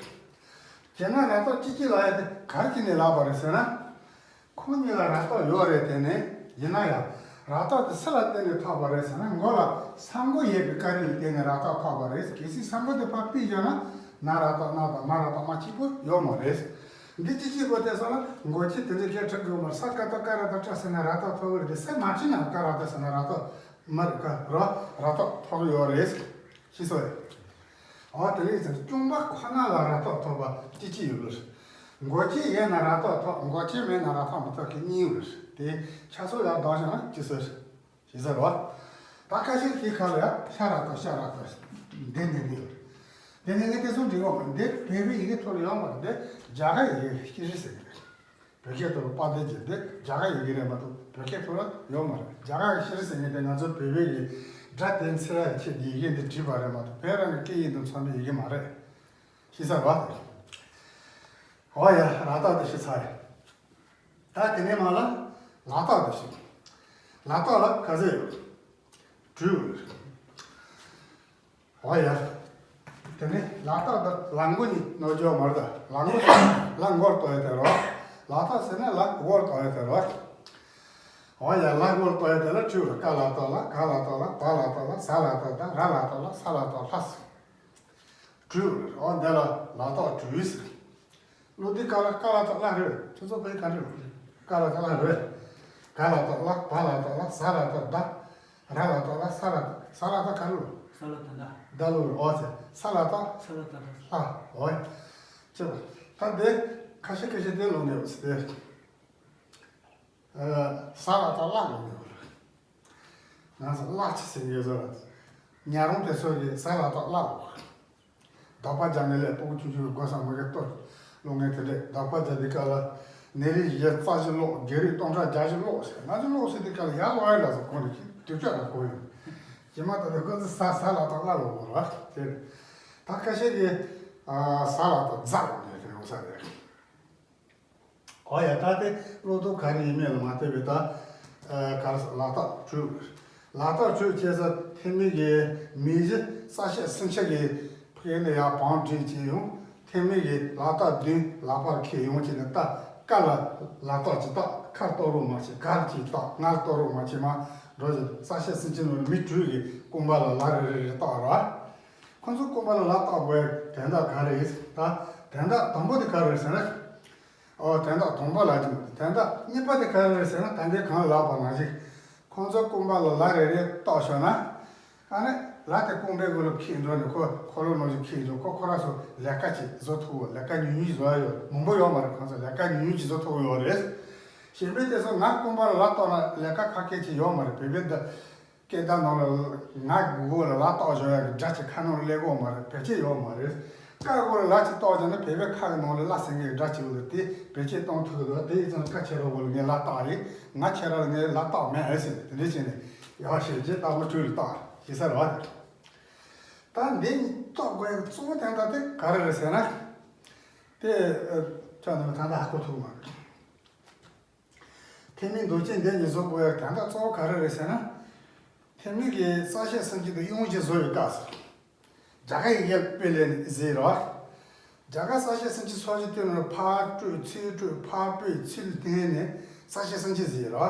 དེ་ན་རྭ་བཏགས་གཅིག་གཅིག་ལ་ཡ་དེ་ག་རེ་བྱས་ནས་ལབ་པ་རེད་ཟེར་ན། ཁོང་གཉིས་ལ་རྭ་བཏགས་ཡོད་རེད། དེ་ནས་ཡིན་ན་ཡང་རྭ་བཏགས་དེ་སུ་ལ་བརྟེན་ནས་ཐོགས་པ་རེད་ཟེར་ན། མགོ་ལ་ས་མགོ་ཡོད་པའི་སྐད་རིགས་ལ་བརྟེན་ནས་རྭ་བཏགས་ཐོགས་པ་རེད། གལ་སྲིད་ས་མགོ་དེ་ཕར་ཕུད་བཞག་ན་ན་རྭ་བཏགས་ན་དང་མ་རྭ་བཏགས་མ་གཅིག་པོ་ཡོད་མ་རེད། འདི་གཅིག་གཅིག་པོ་དེ་སོགས་ལ་མགོ་ཅན་དེ་འདྲའི་སྐད་ཁྲི་དགོས་མ་རེད། ས་ཀ་བཏགས་ཀ་ར་བཏགས་ཀྲ་ཟེར་ན་རྭ་བཏགས་ཐོགས་ཀྱི་རེད། དེ་ས་མ་བྱས་ན་ཀ་ར་བཏགས་ཟེར་ན་རྭ་བཏགས་མ་རེད། ཀ་ར་རྭ་བཏགས་ཐོགས་ཀྱི་ཡོད་རེད། ཤེས་སོང་ངས། འོ་དེ་ལས་ཙམ་རྐུན་པ་ཁོ་ན་ལ་རྭ་བཏགས་ཐོགས་པ་གཅིག་གཅིག་ཡོད་ལ། མགོ་ཅན་ཡོད་ན་རྭ་བཏགས་ཐོགས། མགོ་ཅན་མེད་ན་རྭ་བཏགས་མི་ཐོགས་མཁན་གཉིས་ཡོད་ལ། དེ་ཆ་སོགས་ལ་ལྡོག་བྱུང་ན་ཅི་ཟེར། ཞེས་ཟེར་བ། ད་ཁ་ཤས་དེའི་ཁ་ལ་ཡང་ཤ་རྭ་བཏགས་ཤ་རྭ་བཏགས་འདི་འདི་འདི་ཡོད། དེ་ནས་ངས་དེ་ཚོ་འབྲི་གོ་མ་འདི་བོད་པའི་ཡི་གེ་ཐོག་ལ་ཡོད་མ་རེད། འདི་རྒྱ་གར་ཡི་གེ་ཤེས་རིག་ཟེར་གི་རེད། བོད་སྐད་ཐོག་ལ་དཔལ་ལྡན་གྱི་འདི་རྒྱ་གར་ཡི་གེ་རེད་མ་གཏོགས་བོད་སྐད་ཐོག་ལ་ཡོད་མ་རེད། རྒྱ་གར་ཤེས་རིག་ཟེར་མཁན་དེ་ང་ཚོ་བོད་པའི་གི་སྒྲ་དེ་འཚེར་ཡག་ཆེད་དུ་ཡི་གེ་འདི་བྲིས་པ་རེད་མ་གཏོགས་བོད་རང་གི་སྐད་ཡིག་དང་མཚོན་པའི་ཡི་གེ་མ་རེད། ཤེས་ཚར་བ། འོ་ཡ། རྭ་བཏགས་དེ་ཤེས་ཚར་ཡ། ད་དེ་ནས་མར་ལ་ལ་བཏགས་དེ་ཤེས། ལ་བཏགས་ལ་ག་ཚོད་ཡོད། དྲུག་འོ་ཡ། དེ་ནས་ལ་བཏགས་དང་ལ་མགོ་གཉིས་ནོར་འཇོག་མར་ད་ལ་མགོ་ལ་མགོར་གཏོགས་ཡོད་དེ་རོ། ལ་བཏགས་ཟེར་ན་ལ་མགོར་གཏོགས་ཡོད་དེ་རོ། འོ་ཡ། ལ་མགོར་གཏོགས་ཡོད་དེ་ལ་དྲུག་ལ་ཀ་ལ་བཏགས་ལ་ག་ལ་བཏགས་ལ་བ་ལ་བཏགས་ལ་ཟ་ལ་བཏགས་ད་ར་ལ་བཏགས་ལ་ས་ལ་བཏགས་ལྷ་ཟེར། དྲུག་འོ་འདི་ལ་ལ་བཏགས་དྲུག་ཟེར། ལོ་འདི་ཀ་ལ་ཀ་ལ་བཏགས་ལ་རེད། ཁྱོད་ཚོ་བོད་ག་རེ་རེད། ཀ་ལ་བཏགས་ལ་རེད། ག་ལ་བཏགས་ལ་བ་ལ་བཏགས་ལ་ཟ་ལ་བཏགས་ཟླ། ར་ལ་བཏགས་ལ་ས་ལ་བཏགས་ས་ལ་བཏགས་ག་རེ་རེད། ས་ལ་བཏགས་ཟླ། ཟླ་ལོ་རེད། འོ་ཟེར་ས་ལ་བཏགས་ས་ལ་བཏགས་ལ། འོ་ཡ། ཅི་ད་འདི་ཁ་ཤས་ཁ་ཤས་འདི་ལོ་ནས་འོ་ཟེར་ཏེ། ས་ལ་བཏགས་སླ་ལོ་ནས་འོ་རེད། ང་ཚོ་སླ་ཆེ་ཟེར་ངེས་བཟོ་ལ། ཉ་རོང་དེ་ཚོ་གིས་ས་ལ་བཏགས་སླ་ལོ། དག་པ་རྒྱ་ངེས་ལས་ཏོག་ཆུང་ཆུང་གི་སྒོ་ས་མ་གི་གཏོར། ལོ་ངས་དེ་འདྲས་དག་པ་རྒྱ་འདི་ག་ལ། ནད་རིགས་བཞི་རྩ་བཞི་ཀློག། བགེགས་རིགས་སྟོང་ཕྲག་བརྒྱ་བཞི་ཀློག་ཟེར། ང་ཚོ་ཀློག་ཟེར་དུས་ག་ལ་ཡར་ཀློག་ཡ་ལ་སོགས་གོ་ནས་ཁྱི་དུས་ཚོད་ལ་གོ་ཡོད། རྗེས་མ་ད་ལྟ་ཁོ་ཚོ་ས་ས་ལ་བཏགས་སླ་ལོ་བོར་བ་དེ་རེད། ད་ཁ་ཤས་ཀྱིས་ས་ལ་བཏགས་རྫ་ལོ་ནས་དེ་ཡོང་ས་རེད། འོ་ཡ། ད་དེ་བློ་ལྡོག་ག་རེ་ཡིན་མིན་ལ་མ་ལྟོས་པའི་ད། ཨ་ག་རེ་ཟེར། ལ་དྭགས་དྲུག་ལ་དྭགས་དྲུག་བྱས་ཙང་ཐེ་མི་གི་མི་བཞི་རྩ་ཤེད་སུམ་ཅུ་གི་ཕ་གི་ནས་ཡར་བང་བསྒྲིགས་བྱས་ཡོང་། ཐེ་མི་གི་ལ་དྭགས་བདུན་ལག་པར་འཁྱེར་ཡོང་བྱས་ནས་ད་ཀ་ལ་ལ་དྭགས་ཅིག་བཏགས། ཁ་ལ་གཏོགས་རོགས་མ་བྱེད། ག་ལ་ཅིག་བཏགས། ང་ལ་གཏོགས་རོགས་མ་བྱེད། མར་འགྲོ་བཞིན་རྩ་ཤེད་སུམ་ཅུ་ནང་མི་དྲུག་གིས་རྐུན་པ་ལ་ལ་རེ་རེ་རེ་བཏགས་ར། ཁོ་ཚོ་རྐུན་པ་ལ་ལ་བཏགས་དགོས་དོན་དག་ག་རེ་ཡིན། ད་དོན་དག་དང་པོ་དེ་ག་རེ་རེད་ཟེར་ན། ཨོ་དོན་དག་དང་པོ་ལ་ཅིག་དོན་དག་གཉིས་པ་དེ་ག་རེ་རེད་ཟེར་ན། ད་ལྟའི་གང་ལབ་པ་ནང་བཞིན་ཁོང་ཚོ་རྐུན་པ་ལ་ལ་རེ་རེ་བཏགས་ཤོག་ན། ཨ་ནི་ལ་དེ་རྐང་པའི་སྒང་ལ་འཁྱེར་འགྲོ་ནས་ཁོ་འཁོར་ལོ་ནང་བཞིན་འཁྱེར་འགྲོ། ཁོ་ཁོ་རང་ཚོ་ལས་ཀ་ཅིག་བཟོ་ཐུབ། ལས་ཀ་ཉུང་ཉུང་ཅིག་བཟོ་ཡ་ཡོད། མང་པོ་ཡོད་མ་རེད། ཁོང་ཚོ་ལས་ཀ་ཉུང་ཉུང་ཅིག་བཟོ་ཐུབ་ཡོད་རེད། གཞན་པའི་དེ་ཚོ་ང་རྐུན་པ་ལ་ལ་བཏགས་ན་ལས་ཀ་ཁག་ཁག་ཅིག་ཡོད་མ་རེད། བོད་པའི་འདི་སྐད་བརྡ་ནང་ལ་ང་གི་མགོ་ལ་ལ་བཏགས་བཞག་ཡག་གི་སྒྲ་ཅིག་ཁ་ནང་སླེབས་ཀྱི་ཡོད་མ་རེད། བེད་སྤྱོད་ཡོད་མ་རེད། ཀ་གི་མགོ་ལ་ལ་ཅིག་བཏགས་བཞག་ན་བོད་པའི་ཁ་གི་ནང་ལ་ལ་ཟེར་མཁན་གྱི་སྒྲ་ཅིག་ཡོད་རེད། དེ་བེད་སྤྱོད་གཏོང་ཐུབ་ཀྱི་འདུག་དེ་ཡིན་ཙང་ཁ་ཁྱེད་རང་མགོ་ལ་ངས་ལ་བཏགས་ཡིན། ང་ཁྱེད་རང་ལ་ངས་ལ་བཏགས་མེད་ཟེར་ནས་དེ་འདྲ་བྱས་ནས་ཡག་ཤོས་ཅིག་ལྟ་བུ་དྲུག་ལ་བཏགས་ཞེས་ཟེར་བ། ད་འདི་གཉིས་རྟོགས་དགོས་ཡག་གཙོ་བོ་དོན་དག་དེ་ག་རེ་རེད་ཟེར་ན། དེ་ཨ་ཁྱོད་རྣམས་ད་ལྟ་ཧ་གོ་ཐུབ་མ་རེད། ཐེག་དམན་མདོ་བཅུ་འདི་གཉིས་བཟོ་དགོས་ཡག་དོན་དག་གཙོ་བོ་ག་རེ་རེད་ཟེར་ན། ཐེག་དམན་གྱི་རྩ་ཤེ་སུམ་ཅུ་དང་དབྱིངས་བཞི་བཟོ་བའི་སྐབས་སུ། རྒྱ་གར་ཡི་གེ་དཔེ་ལེན་ཟེར་རོ། རྒྱ་གར་རྩ་ཤེ་སུམ་ཅུ་སོ་བཞི་སྟེ་ནི་ཕར་སྤྲོས་ཚུར་སྤྲོས་ཕར་སྤྲོས་ཚུར་བསྟན་ནས་རྩ་ཤེ་སུམ་ཅུ་ཟེར་རོ།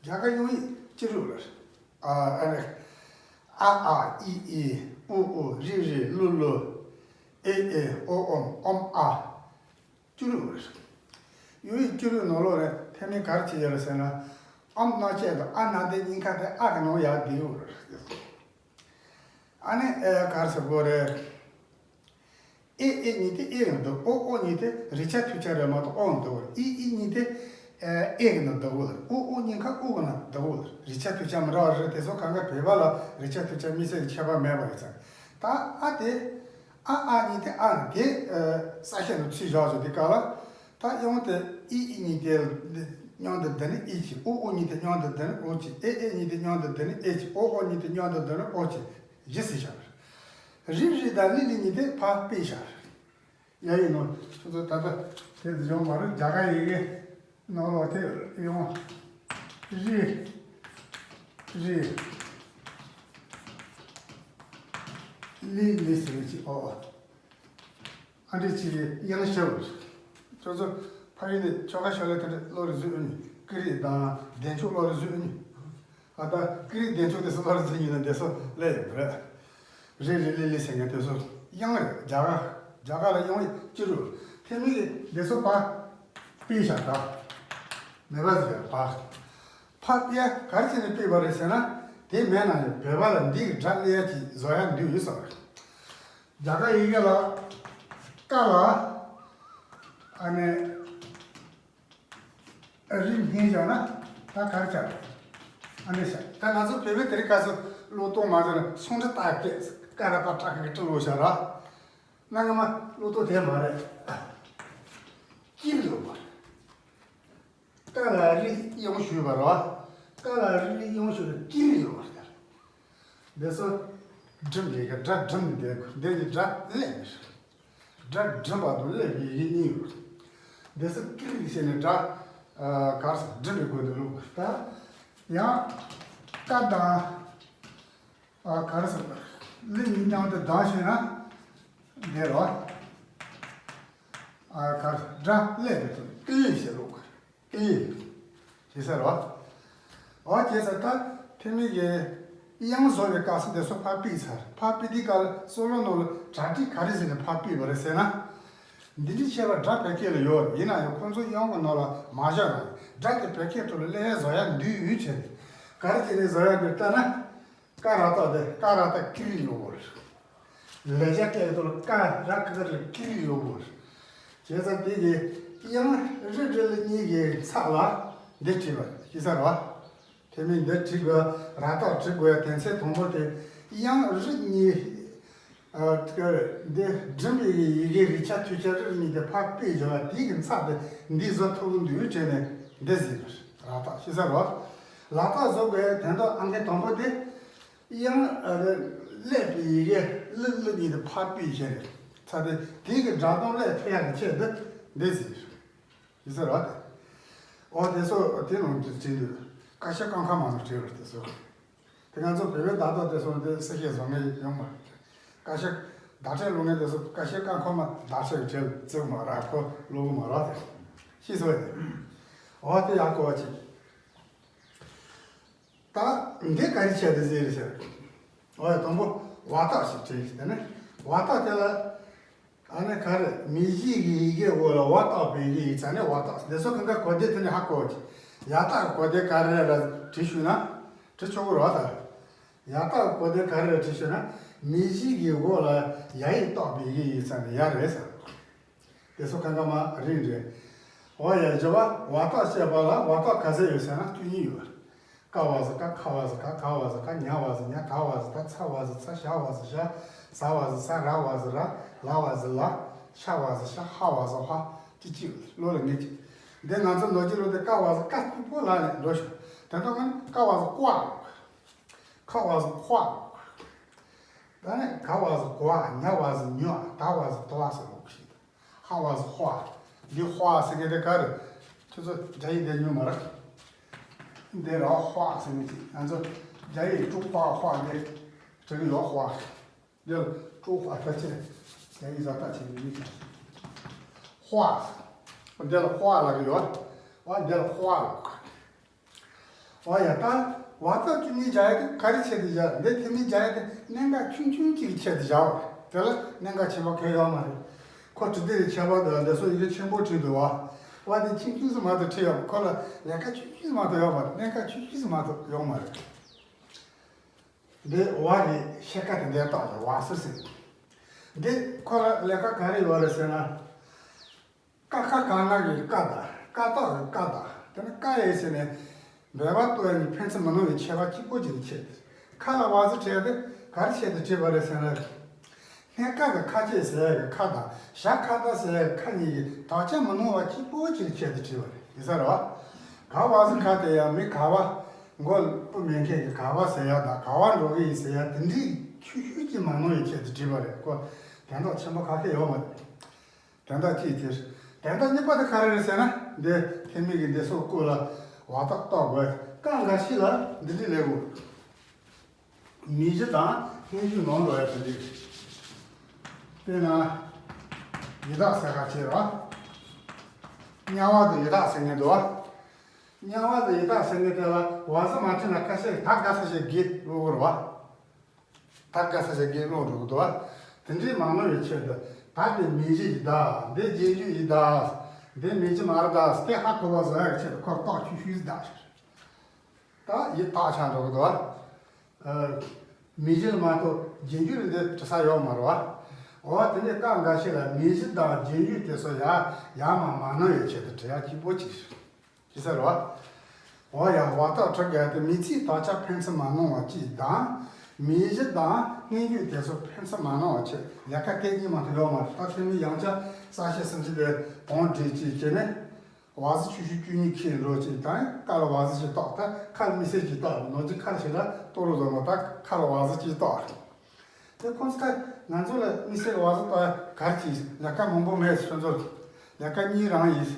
རྒྱ་གར་དབྱངས་ཡིག་ཅི་རིགས་ལ། ཨ་ཨ་ཨི་ཨི་ཨུ་ཨུ་རི་རི་ལུ་ལུ་ཨེ་ཨེ་ཨོ་ཨོམ་ཨོམ་ཨ། ཅི་རིགས་ལ། དབྱངས་ཡིག་ཅི་རིགས་ནང་ལོགས་ནས་ཐེག་དམན་ག་རེ་བྱེད་ཡོད་ལ་ཟེར་ན། ཨམ་སྣ་བཅད་དང་ཨ་སྣ་བསྡུ་གཉིས་ཀ་དེ་ཨ་གི་ནང་ཡར་བསྡུས་ཡོད་རེད། ཨ་ནི་ཨེ་ག་རེ་ཟེར་དགོས་རེད། ཨེ་ཨེ་གཉིས་དེ་ཨེ་གི་ནང་བསྡུ། ཨོ་ཨོ་གཉིས་དེ་རིགས་ཆད་ཐོགས་ཆ་རེད་མ་གཏོགས་ཨོ་ནང་བསྡུ་བ་རེད། ཨི་ཨི་གཉིས་དེ་ཨེ་ཨེ་གི་ནང་བསྡུ་བ་རེད། ཨོ་ཨོ་གཉིས་ཀ་ཨུ་གི་ནང་བསྡུ་བ་རེད། རིགས་ཆད་ཐོགས་ཆ་མི་འདྲ་བ་རེད། དེ་ཚོ་གང་ག་བོད་པ་ལ་རིགས་ཆད་ཐོགས་ཆ་དམིགས་བསལ་གྱི་ཁྱད་པར་མེད་པ་རེད་ཙང་། ད་ཨ་དེ་ཨ་ཨ་གཉིས་དེ་ཨ་ནི་དེ་ཨེ་རྩ་ཤེ་ནང་ཚུར་བཞག་བྱས་དེ་ག་ལ། ད་དབྱངས་དེ་ཨི་ཨི་གཉིས་དེ་མཉམ་དུ་བསྡུ་ནི་ཨེ་གཅིག་ཨོ་ཨོ་གཉིས་དེ་མཉམ་དུ་བསྡུ་ནི་ཨོ་གཅིག་ཨེ་ཨེ་གཉིས་དེ་མཉམ་དུ་བསྡུ་ནི་ཨེ་གཅིག་ཨོ་ཨོ་གཉིས་དེ་མཉམ་དུ་བསྡུ་ནི་ཨོ་གཅིག་བཞི་ཟེར་བཞག་རེད། རི་རི་དང་ལི་ལི་གཉིས་དེ་ཕར་སྤོས་བཞག་རེད། ཡ་ཡིན་ནོ། ཁྱོད་ཚོ་ད་ལྟ་དེ་ཚོ་ཡོང་མ་རེད། རྒྱ་གར་ཡི་གེ་ནང་ལོགས་དེ་ཡོང་། རི་རི་ལི་ལི་ཟེར་གྱི་ཨོ། ཨ་འདྲས་ཅིག་གི་དབྱངས་ཤར་བ་རེད། ཁྱོད་ཚོ་ཕ་ཡུལ་ནས་ཆོལ་ཁ་ཕྱག་ལས་དེ་འདྲ་བློ་རུ་འཛུལ་ཨ་ནི། ཀི་རི་དང་བདེ་མཆོག་བློ་རུ་འཛུལ་ཨ་ནི། ཨ་ད་ཀི་རི་བདེ་མཆོག་དེ་ཚོ་བློ་རུ་འཛུལ་ཉིན་ན་དེ་ཚོ་ལས་ཡོད་རེད། རེ་རེ་ལེ་ལེ་ཟེར་མཁན་དེ་ཚོ་དབྱངས་རེད། རྒྱ་གར་རྒྱ་གར་ལ་དབྱངས་ཡིག་ཅི་རུ་ཐེག་དམན་གྱི་དེ་ཚོ་ཕར་སྤོས་བཞག་ད། མེད་པ་ཟེར་བ། ཕར་སྤོས་ཡ་ག་རེ་བྱས་ནས་སྤོས་པ་རེད་ཟེར་ན། དེ་མེད་ན་ཡང་བོད་པ་ལ་འདི་གི་སྒྲ་སླེབས་ཡ་ཅིག་བཟོ་ཡ་འདུག་ཡོད་ས་རེད། རྒྱ་གར་ཡི་གེ་ལ་ཀ་ལ་ཨ་ནི་རི་སྙིང་བཞག་ན་ད་ག་རེ་ཆགས། ཨ་ནི་ཤ་ད་ང་ཚོ་བོད་པའི་དེ་རིང་ཁ་སང་བློ་གཏོང་མ་བྱུང་ན་སུང་ཁྲི་ཏ་སྐད་ཀ་ར་པ་ཏྲ་གི་ཀྲི་ལོ་ཤ་ར། ན་ང་མ་བློ་གཏོང་དེ་མ་རེད། ཀིར་ཡོད་པ་རེད། ཀ་ལ་རི་དབྱངས་ཞུས་པ་རེད་བ། ཀ་ལ་རི་དབྱངས་ཞུས་པ་ཀིར་ཡོད་པ་རེད། འདི་ཚོ་སྒྲིམ་ཡི་གེ་སྒྲ་སྒྲིམ་འདི་འདི་ནི་སྒྲ་སླེབས་ཡིན། སྒྲ་སྒྲིམ་པ་དང་སླེབས་པའི་ཡི་གེ་གཉིས་ཡོད། འདི་ཚོ་ཀིར་ཡིག་བྱས་ནས་སྒྲ་གར་སོང་སྒྲིམ་པའི་སྒོ་ནས་ལུགས་ད། ཡང་ཀ་དང་གར་སོང་ལི་གཉིས་མཉམ་དུ་ལྡང་ཤེས་ན་འདི་རོ། གར་སྒྲ་སླེབས་པའི་དུས་ཀིར་ཡིག་བྱས་ལུགས། ཨེ། ཞེས་ཟེར་བ། འོ་བྱས་ཙང་ད་ཐེག་དམན་གྱི་དབྱངས་བཟོ་བའི་སྐབས་སུ་དེ་ཚོ་ཕར་ཕུད་ཚར། ཕར་ཕུད་དུས་སྐབས་ལ་སྲོལ་ལོ་ནང་ལ་གྲ་སྒྲིག་ག་རེ་བྱས་ནས་ཕར་ཕུད་པ་རེད་ཟེར་ན། འདི་འདྲའི་ཁྱད་པར་སྒྲ་བོད་སྐད་ལ་ཡོད་རེད། ཡིན་ན་ཡང་ཁོང་ཚོ་དབྱངས་ཀྱི་ནང་ལ་མ་བཞག་ན་སྒྲ་དེ་བོད་སྐད་ཐོག་ལ་སླེབས་བཟོ་ཡ་འདུས་ཡོད་བྱས་ནས། ག་རེ་བྱས་ནས་བཟོ་ཡ་འདུག་ལྟ་ན། ཀ་ར་ཏ་དེ་ཀ་ར་ཏ་ཀི་རི་ཡོད་རེད། ལེགས་སྦྱར་སྐད་ཀྱི་ཐོག་ལ་ཀ་ར་ཀ་ཀ་རི་ཀི་རི་ཡོད་རེད། བྱས་ཙང་དེ་གི་དབྱངས་རི་རི་ལི་གཉིས་ཀྱི་ཚབ་ལ་འདི་བྲིས་པ་ཤེས་ས་རེད་བ། དེ་མིན་འདི་བྲིས་དགོས་ར་ཏ་བྲིས་དགོས་ཡ་དོན་ཚན་དང་པོ་དེ་དབྱངས་རི་གཉིས་ཨ་འདི་སྒྲིམ་པའི་ཡི་གེ་རིགས་ཆད་ཐོགས་ཆ་རི་གཉིས་དེ་ཕར་ཕུད་བཞག་པ་དེ་གི་ཚབ་དེ་འདི་བཟོ་ཐུབ་ཀྱི་འདུག་བྱས་ནས་འདི་ཟིན་པ་རེད། ར་ཏ་ཤེས་ས་རེད་བ། ལ་ཏ་བཟོ་དགོས་ཡ་དོན་དག་ཨང་ཀི་དང་པོ་དེ། དབྱངས་ཨ་རེ་སླེབས་པའི་ཡི་གེ་ལི་ལི་གཉིས་དེ་ཕར་ཕུད་བྱས་རེད། ཚ་དེ་དེ་གི་སྒྲ་གདངས་སླེབས་ཐུབ་ཡག་གི་ཆེད་དུ་འདི་ཟེར། ཡིན་ས་རེད་དེ། འོ་དེ་ཚོ་དེ་ནང་དུ་བྲིས་འདུག་ཀ་ཤ་ཀ་ཁ་མ་ནང་བྲིས་རེད་དེ་ཚོ། དེ་ང་ཚོ་བོད་པའི་བརྡ་དག་དེ་ཚོ་དེ་གསལ་བཤད་བཟོ་མཁན་ཡོང་མ་རེད། ཀ་ཤ་བརྡ་ཕྲན་ཀློག་མཁན་དེ་ཚོ་ཀ་ཤ་ཀ་ཁ་མ་བརྡ་ཕྲན་བྲིས་བརྩི་གི་མ་རེད། ཁོ་ཀློག་གི་མ་རེད་དེ། ཤེས་སོང་དེ། འོ་དེ་ཡག་གོ་བ་ཅིག་ད་འདི་ག་རེ་བྱས་ཏེ་ཟེར་ཟེར། འོ་ཡ་དང་པོ་བ་ཏག་ཞིག་བྲིས། དེ་ནས་བ་ཏག་དེ་ལ་ཨ་ནི་ག་རེ་མིང་གཞི་གི་ཡི་གེ་འོག་ལ་བ་བཏགས་པའི་ཡི་གེ་ཡིག་ཚང་ནས་བ་ཏག་འདི་ཚོ་གང་ག་གོ་བདེ་དེ་ནས་ཧ་གོ་གི། ཡ་ཏག་གོ་བདེ་ག་རེ་ར་བྲིས་ཞུས་ན་བྲིས་ཆོག་གི་རེད་བ། ད་ཡ་ཏག་གོ་བདེ་ག་རེ་ར་བྲིས་ཞུས་ན་མིང་གཞི་གི་འོག་ལ་ཡ་ཡིག་བཏགས་པའི་ཡི་གེ་ཡིག་ཚང་ནས་ཡ་རེད་ཟེར། དེ་ཚོ་གང་ག་མ་རིང་རེད། འོ་ཡ་བཞི་པ་བ་ཏག་ཅེས་པ་ལ་བ་ཏག་ག་ཚད་ཡོད་ཟེར་ན་བཅུ་གཉིས་ཡོད། ཀ་བ་ཟེར་ཀ། ཁ་བ་ཟེར་ཁ། ག་བ་ཟེར་ག། ཉ་བ་ཟེར་ཉ། ད་བ་ཟེར་ད། ཚ་བ་ཟེར་ཚ། ཞ་བ་ཟེར་ཞ། ཟ་བ་ཟེར་ཟ། ར་བ་ཟེར་ར། ལ་བ་ཟེར་ལ། ཤ་བ་ཟེར་ཤ། ཧ་བ་ཟེར་ཧ། ཅི་ཅི་བློ་ལ་ངེས་ཅི། འདི་ང་ཚོ་ལོ་རྒྱུས་ལོ་དེ་ཀ་བ་ཟེར་ཀ་སྐྱིད་པོ་ལ་ནས་འགྲོ་ཤོག་དེ་ལྟར་ང་ནི་ཀ་བ་ཟེར་ཀ། ཁ་བ་ཟེར་ཁ། ད་ནི་ག་བ་ཟེར་གོ་བ། ཉ་བ་ཟེར་ཉོ་བ། ད་བ་ཟེར་དོ་བ་ཟེར་ལོག་ཤིག་ཧ་བ་ཟེར་ཧོ་བ། འདི་ཧོ་བ་ཟེར་མཁན་དེ་ག་རེ། ཁྱོད་ཚོ་རྒྱ་ཡིག་འདི་ཉོས་མ་རེད། འདི་ར་ཧོ་བ་ཟེར་མཁན་ཅིག་ང་ཚོ་རྒྱ་ཡིག་ཀྲུག་པ་ཧོ་བ་འདི་བྲིས་ཀྱི་ཡོད། ཧོ་བ། འདི་ལ་ཀྲུག་པ་ད་ཆེ་རྒྱ་ཡིག་ཟ་ད་ཆེ་མི་ཆེ། ཧོ་བ། འདི་ལ་ཧོ་བ་ལབ་ཀྱི་ཡོད། འོ་འདི་ལ་ཧོ་བ་ལབ། ཨོ་ཡ། ད་བ་ཏག་བཅུ་གཉིས་སྦྱར་ཡ་དེ་ག་རེ་བྱས་ཏེ་སྦྱར། འདི་དེ་མིན་སྦྱར་ཡ་དེ་གནད་འགག་ཆུང་ཆུང་གཅིག་གི་ཆེད་དུ་སྦྱར་བ་རེད། དེ་ལ་གནད་འགག་ཆེན་པོ་གང་ཡང་ཡོད་མ་རེད། ཁོ་བྲིས་དེ་རེད། ཁྱད་པར་དུ་འདི་ཚོ་ཡི་གེ་ཆེན་པོ་བྲིས་འདུག་བ། བ་དེ་ཆུང་ཆུང་ཙམ་མ་གཏོགས་བྲིས་ཡོད། ཁོ་ལ་ལས་ཀ་ཆུང་ཆུང་ཙམ་མ་གཏོགས་ཡོད་མ་རེད། གནད་འགག་ཆུང་ཆུང་ཙམ་མ་གཏོགས་ཡོད་མ་རེད། འདི་བ་གི་ཕྱེད་ཀ་དེ་འདིར་བཏགས་ཡོད། བ་ཟེར་ཟེར། འདི་ཁོ་ལ་ལས་ཀ་ག་རེ་ཡོད་རེད་ཟེར་ན། ཀ་ཁ་ག་ང་གི་ཀ་དང་། ཀ་དག་གི་ཀ་དང་། དེ་ནི་ཀ་ཡེ་ཟེར་ནས་འབོད་པ་གཏོང་ཡ་གི་ཕན་ཚུན་མི་སྣང་བའི་ཁྱད་པར་གཅིག་པོ་གཅིག་གི་ཆེད་དུ། ཁ་ལ་བ་ཟེར་བྲིས་ཏེ་ག་རེ་ཆེད་དུ་བྲིས་པ་རེད་ཟེར་ན། སྣེ་ཁ་གི་ཁ་ཆེ་ཟེར་ཡ་གི་ཁ་དང་། ཞྭ་ཁ་བརྡ་ཟེར་ཡ་གི་ཁ་གཉིས་ཀྱི་དག་ཆ་མི་སྣང་བ་གཅིག་པོ་གཅིག་གི་ཆེད་དུ་བྲིས་པ་རེད། ཡིན་ས་རེད་བ། ག་བ་ཟེར་ག་དེ་ཡང་མི་ག་བ། མགོ་སྤུ་མེད་མཁན་གྱི་ག་བ་ཟེར་ཡ་དང་། ག་བ་འགྲོ་གི་ཡིན་ཟེར་ཡ་དེ་འདྲའི་ཆུང་ཆུང་གཅིག་མ་སྣང་བའི་ཆེད་དུ་བྲིས་པ་རེད། ཁོ་དོན་དག་ཆེན་པོ་ག་གེ་ཡོད་མ་རེད། དོན་དག་གཅིག་དེ། དོན་དག་གཉིས་པ་དེ་ག་རེ་རེད་ཟེར་ན། འདི་ཐེ་མི་གི་འདི་སོགས་སྐོར་ལ་བ་ཏག་བཏགས་དགོས། སྐབས་འགའ་ཞིག་ལ་འདི་འདྲ་ལབ་དགོས། མིང་གཞི་དང་སྙན་བརྒྱུད་ནང་འགྲོ་ཡ་དེ་འདྲ། དཔེར་ན། ཡི་དྭགས་ཟེར་ཁ་ཕྱེ་ར། དམྱལ་བ་དང་ཡི་དྭགས་ཟེར་མཁན་འདུག་བ། དམྱལ་བ་དང་ཡི་དྭགས་ཟེར་མཁན་དེ་ལ་བ་ཟེར་མ་བྲིས་ན་ཁ་ཤས་ད་ག་ས་ཞིག་གི་ལོག་ར་བ། ད་ག་ས་ཞིག་གི་ལོག་འགྲོ་གི་འདུག་བ། དེ་འདྲའི་མ་ནོར་བའི་ཆེད་དུ། ད་དེ་མིང་གཞི་ཡི་དྭགས། འདི་རྗེས་འཇུག་ཡི་དྭགས། འདི་མིང་གཞི་མ་ར་དྭགས། དེ་ཧ་གོ་བ་བཟོ་ཡག་གི་ཆེད་དུ་ཁོ་རྟགས་ཆུང་ཆུང་ཟིག་བཏགས་ཤིག་ད་ཡི་དྭགས་ཆགས་འགྲོ་གི་འདུག་བ། མིང་གཞི་ལ་མ་གཏོགས་རྗེས་འཇུག་འདི་འབྲི་ས་ཡོད་མ་རེད་བ། འོ་དེ་ནས་སྐབས་འགའ་ཞིག་ལ་མིང་གཞི་དང་རྗེས་འཇུག་དེ་ཚོ་ཡ་ཡ་མ་མ་ནོར་བའི་ཆེད་དུ་བྲི་ཡ་གཅིག་པོ་གཅིག་ཞིག་ཟེར་བ། འོ་ཡ། བ་ཏག་བྲི་དགོས་དེ་མིང་ཚིག་དག་ཆ་ཕན་ཚུན་མ་སྣང་བ་གཅིག་དང་། མིང་གཞི་དང་སྙན་བརྒྱུད་དེ་ཚོ་ཕན་ཚུན་མ་སྣང་བ་ཆེད། ལས་ཀ་དེ་གཉིས་མ་གཏོགས་ཡོད་མ་རེད། ད་དེ་མིན་ཡང་བསྐྱར་གསལ་བཤད་ཟིན་གྱི་དེ་གོང་བསྒྲིགས་གཅིག་བྱས་ནས། བ་ཟེར་ཆུང་ཆུང་བཅུ་གཉིས་ཁྱེར་འགྲོ་ཅིག་དང་། ཀ་ལ་བ་ཟེར་ཅིག་བཏགས། ད་ཁ་ལ་མི་སེར་ཅིག་བཏགས། ནོར་གྱི་ཁ་ལ་ཞེ་དྲག་གཏོང་རོགས་བཟོ་མ། ད་ཁ་ལ་བ་ཟེར་ཅིག་བཏགས། དེ་ཁོང་ཚོ་ད་ང་ཚོ་ལ་མི་སེར་བ་ཟེར་བཏགས་ག་རེ་ཅིག་ལས་ཀ་མང་པོ་མེད། ཁྱོད་ཚོར་ལས་ཀ་གཉིས་རང་ཡིན།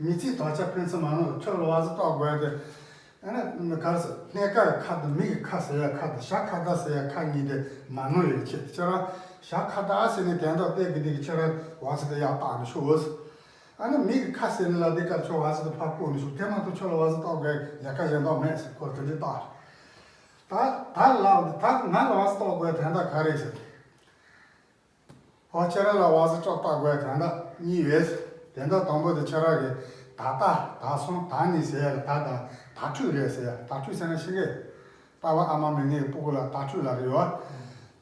མིང་ཚིག་དག་ཆ་ཕན་ཚུན་མ་ནོར། ཁྱོད་ལ་བ་ཟེར་བཏགས་དགོས་ཏེ། ཨ་ནི་ག་རེ་ཟེར། སྣེ་ཁ་གི་ཁ་དང་མི་གི་ཁ་ཟེར་ཡ་ཁ་དང་། ཞྭ་ཁ་བརྡ་ཟེར་ཡ་ཁ་གཉིས་དེ་མ་ནོར་ཡོད་ཆེད་དུ། ཁྱོད་རང་ཞྭ་ཁ་བརྡ་ཟེར་ནས་དོན་དག་བལྟས་གི་དེ་གི་ཁྱོད་རང་བ་ཟེར་དེ་ཡར་བཏགས་ནས་ཤོག་ཨོ། ཨ་ནི་མི་གི་ཁ་ཟེར་ནི་ལ་འདི་གར་ཁྱོད་བ་ཟེར་དེ་ཕར་བཀོག་ནས་ཤོག་དེ་མ་གཏོགས་ཁྱོད་ལ་བ་ཟེར་བཏགས་དགོས་ལས་ཀ་གཞན་དག་མེད་ཟེར། ཁོ་དེ་འདྲའི་བཏགས། ད་ད་ལ་ད་ང་ལ་བ་ཟེར་བཏགས་དགོས་དོན་དག་ག་རེ་ཟེར། ཨོ། ཁྱོད་རང་ལ་བ་ཟེར་བཏགས་དགོས་དོན་དག་གཉིས་ཡོད། དོན་དག་དང་པོ་དེ་ཁྱོད་རང་གི་ད་ལྟ། ད་སོང་། ད་ནི་ཟེར་ཡ་གི་ད་དང་། ད་འཕྲོས་རེད་ཟེར་ཡ། ད་འཕྲོས་ཟེར་ན་ཤེས་གི། པ་ཕ་ཨ་མ་མེད་མཁན་གྱི་སྤུ་གུ་ལ་ད་འཕྲོས་ལབ་ཀྱི་ཡོད།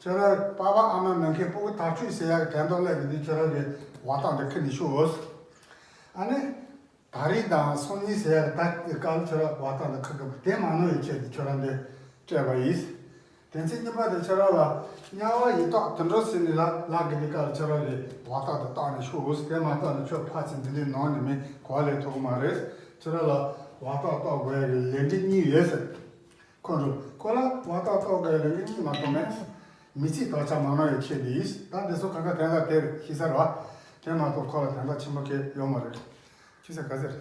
ཁྱོད་རང་པ་ཕ་ཨ་མ་མེད་མཁན་སྤུ་གུ་ད་འཕྲོས་ཟེར་ཡག་གི་དོན་དག་སླེབས་ཀྱི་འདུག་ཁྱོད་རང་གི་བ་ཏག་འདི་ཁུར་ནས་ཤོག་ཨོ། ཨ་ནི་ད་རེས་དང་སང་ཉིན་ཟེར་ཡག་གི་ད་སྐབས་ཁྱོད་རང་བ་ཏག་འདི་ཁུར་དགོས་པ་དེ་མ་ནོར་བའི་ཆེད་དུ་ཁྱོད་རང་འདི་སྤྲད་པ་ཡིན། དོན་ཚན་གཉིས་པ་དེ་ཁྱོད་རང་ལ་དམྱལ་བ་ཡི་དྭགས་དུད་འགྲོ་ཟེར་ནས་ལབ་ལབ་ཀྱི་འདུག་སྐབས་ཁྱོད་རང་གི་བ་ཏག་འདི་བཏགས་ནས་ཤོག་ཨོ། དེ་མ་བཏགས་ན་ཁྱོད་ཕར་ཚུར་འདི་འདྲའི་ནང་ནས་མི་གོ་བ་ལེན་ཐུབ་ཀྱི་མ་རེད། ཁྱོད་རང་ལ་བ་ཏག་བཏགས་དགོས་ཡག་གི་ལས་འགན་གཉིས་ཡོད་ཟེར། ཁོ་འགྲོ། ཁོ་ལ་བ་ཏག་བཏགས་དགོས་ལས་འགན་གཉིས་མ་གཏོགས་མེད། མིང་ཚིག་དག་ཆ་མ་ནོར་བའི་ཆེད་དུ་ཡིན། ད་འདི་ཚོ་གང་ག་དོན་དག་དེ་རེད་ཤེས་ས་རེད་བ། དེ་མ་གཏོགས་ཁོ་ལ་དོན་དག་ཆེན་པོ་གང་ཡང་ཡོད་མ་རེད། ཤེས་ས་ག་ཚོད་རེད།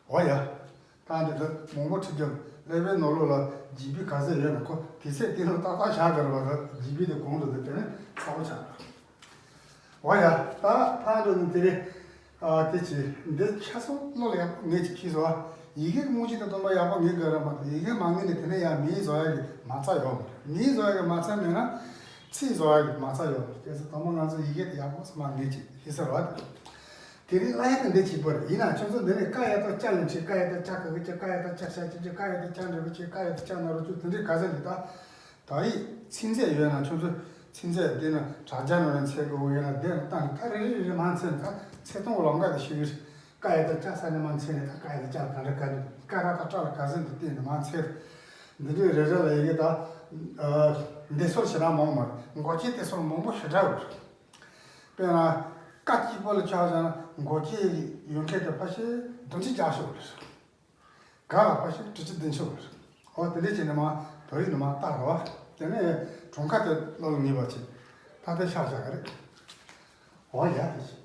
འོ་ཡ། ད་འདི་ཚོ་མང་པོ་ཁྲིད་རྒྱུ་ཀླད་པའི་ནང་ལོགས་ལ་ཇི་བི་ག་ཚོད་ཡོད་ན་ཁོ་དེ་ཚོ་དེ་ལ་ཏག་ཏག་བཞག་དགོས་རེད་བ། ད་ཇི་བི་དེ་གོང་དུ་དེ་དེ་ནས་ཚ་པོ་ཆགས། འོ་ཡ། ད་ཕར་འགྲོ་ནས་དེ་རེད། ཨ། དེ་ཅི། འདི་ཆ་ཚང་བློ་ལ་ཡག་པོ་ངེས་ཅིག་ཤེས་སོང་ཨ། ཡི་གེ་གི་རྨང་གཞི་དང་སྟོང་པ་ཡག་པོ་ངེས་དགོས་རེད་མ་གཏོགས། ཡི་གེ་མ་ངེས་ནས་དེ་ནས་ཡང་མིང་བཟོ་ཡག་གི་མ་རྩ་ཡོད་མ་རེད། མིང་བཟོ་ཡག་གི་མ་རྩ་མེད་ན་ཚིག་བཟོ་ཡག་གི་མ་རྩ་ཡོད་མ་རེད། གལ་སྲིད་དང་པོ་ང་ཚོ་ཡི་གེ་དེ་ཡག་པོ་ཚང་མ་ངེས་ཅིག་ཤེས་ས་རེད་བ། དེ་རིང་གླ་ཡག་གི་འདི་གཅིག་པོ་རེད། ཡིན་ན་ཁྱོད་ཚོ་འདི་ནས་ཀ་ཡ་བཏགས་ཀྱ་ལ་འཕྲད། ཀ་ཡ་བཏགས་ཀྱ་ག་གི་ཀྱ། ཀ་ཡ་བཏགས་ཀྱ་ཤ་ཀྱི་ཀྱི། ཀ་ཡ་བཏགས་ཀྱ་འགྲེང་བུ་ཀྱི། ཀ་ཡ་བཏགས་ཀྱ་ན་རོ་ཀྱུ། དེ་འདྲའི་ག་ཚོད་འདི་ད། ད་ཡིག་ཚིག་མཛོད་ཡོད་ན་ཁྱོད་ཚོ་ཚིག་མཛོད་འདི་ན་དྲ་རྒྱ་ནང་ནས་འཚོལ་དགོས་ཡོད་ན་འདི་ནས་བཏང་ནས་ད་རེ་རེ་རེ་མར་འཚོལ་ནས། ད་འཚོལ་སྟངས་ལམ་ཁ་དེ་ཤེས་ཀྱི་རེད། ཀ་ཡ་བཏགས་ཀྱ་ས་ནས་མར་འཚོལ་ནས། ད་ཀ་ཡ་བཏགས་ཀྱ་ལ་ག་འདྲ་ག་འདྲ། ཀ་ར་བཏགས་ཀྲ་ལ་ག་ཚོད་འདི་བལྟས་ནས་མར་འཚོལ། འདི་འདྲའི་རེ་རེ་ལ་ཡི་གེ་ད་འདི་ཚོ་ཞེ་དྲག་མང་མ་རེད། མགོ་སྐྱེས་དེ་ཚོ་མང་པོ་ཞེ་དྲག་ཡོད་རེད། དཔེར་ན་ཀ་གཅིག་པོ་ལ་ཆ་བཞག་ན་མགོ་སྐྱེས་ཡོད་མཁན་དེ་ཕལ་ཆེར་བདུན་ཅུ་བརྒྱད་ཅུ་ཡོད་རེད། ག་ལ་ཕལ་ཆེར་དྲུག་ཅུ་བདུན་ཅུ་ཡོད་རེད། འོ་དེ་འདྲ་བྱས་ནས་མར་བོད་ཡིག་ནང་མར་བཏགས་རོགས། དེ་ནས་གྲངས་ཀ་དེ་ལ་ངེས་པ་བྱེད། ད་དེ་ཤར་བཞག་གི་རེད། འོ་ཡ་དེ་བྱེད།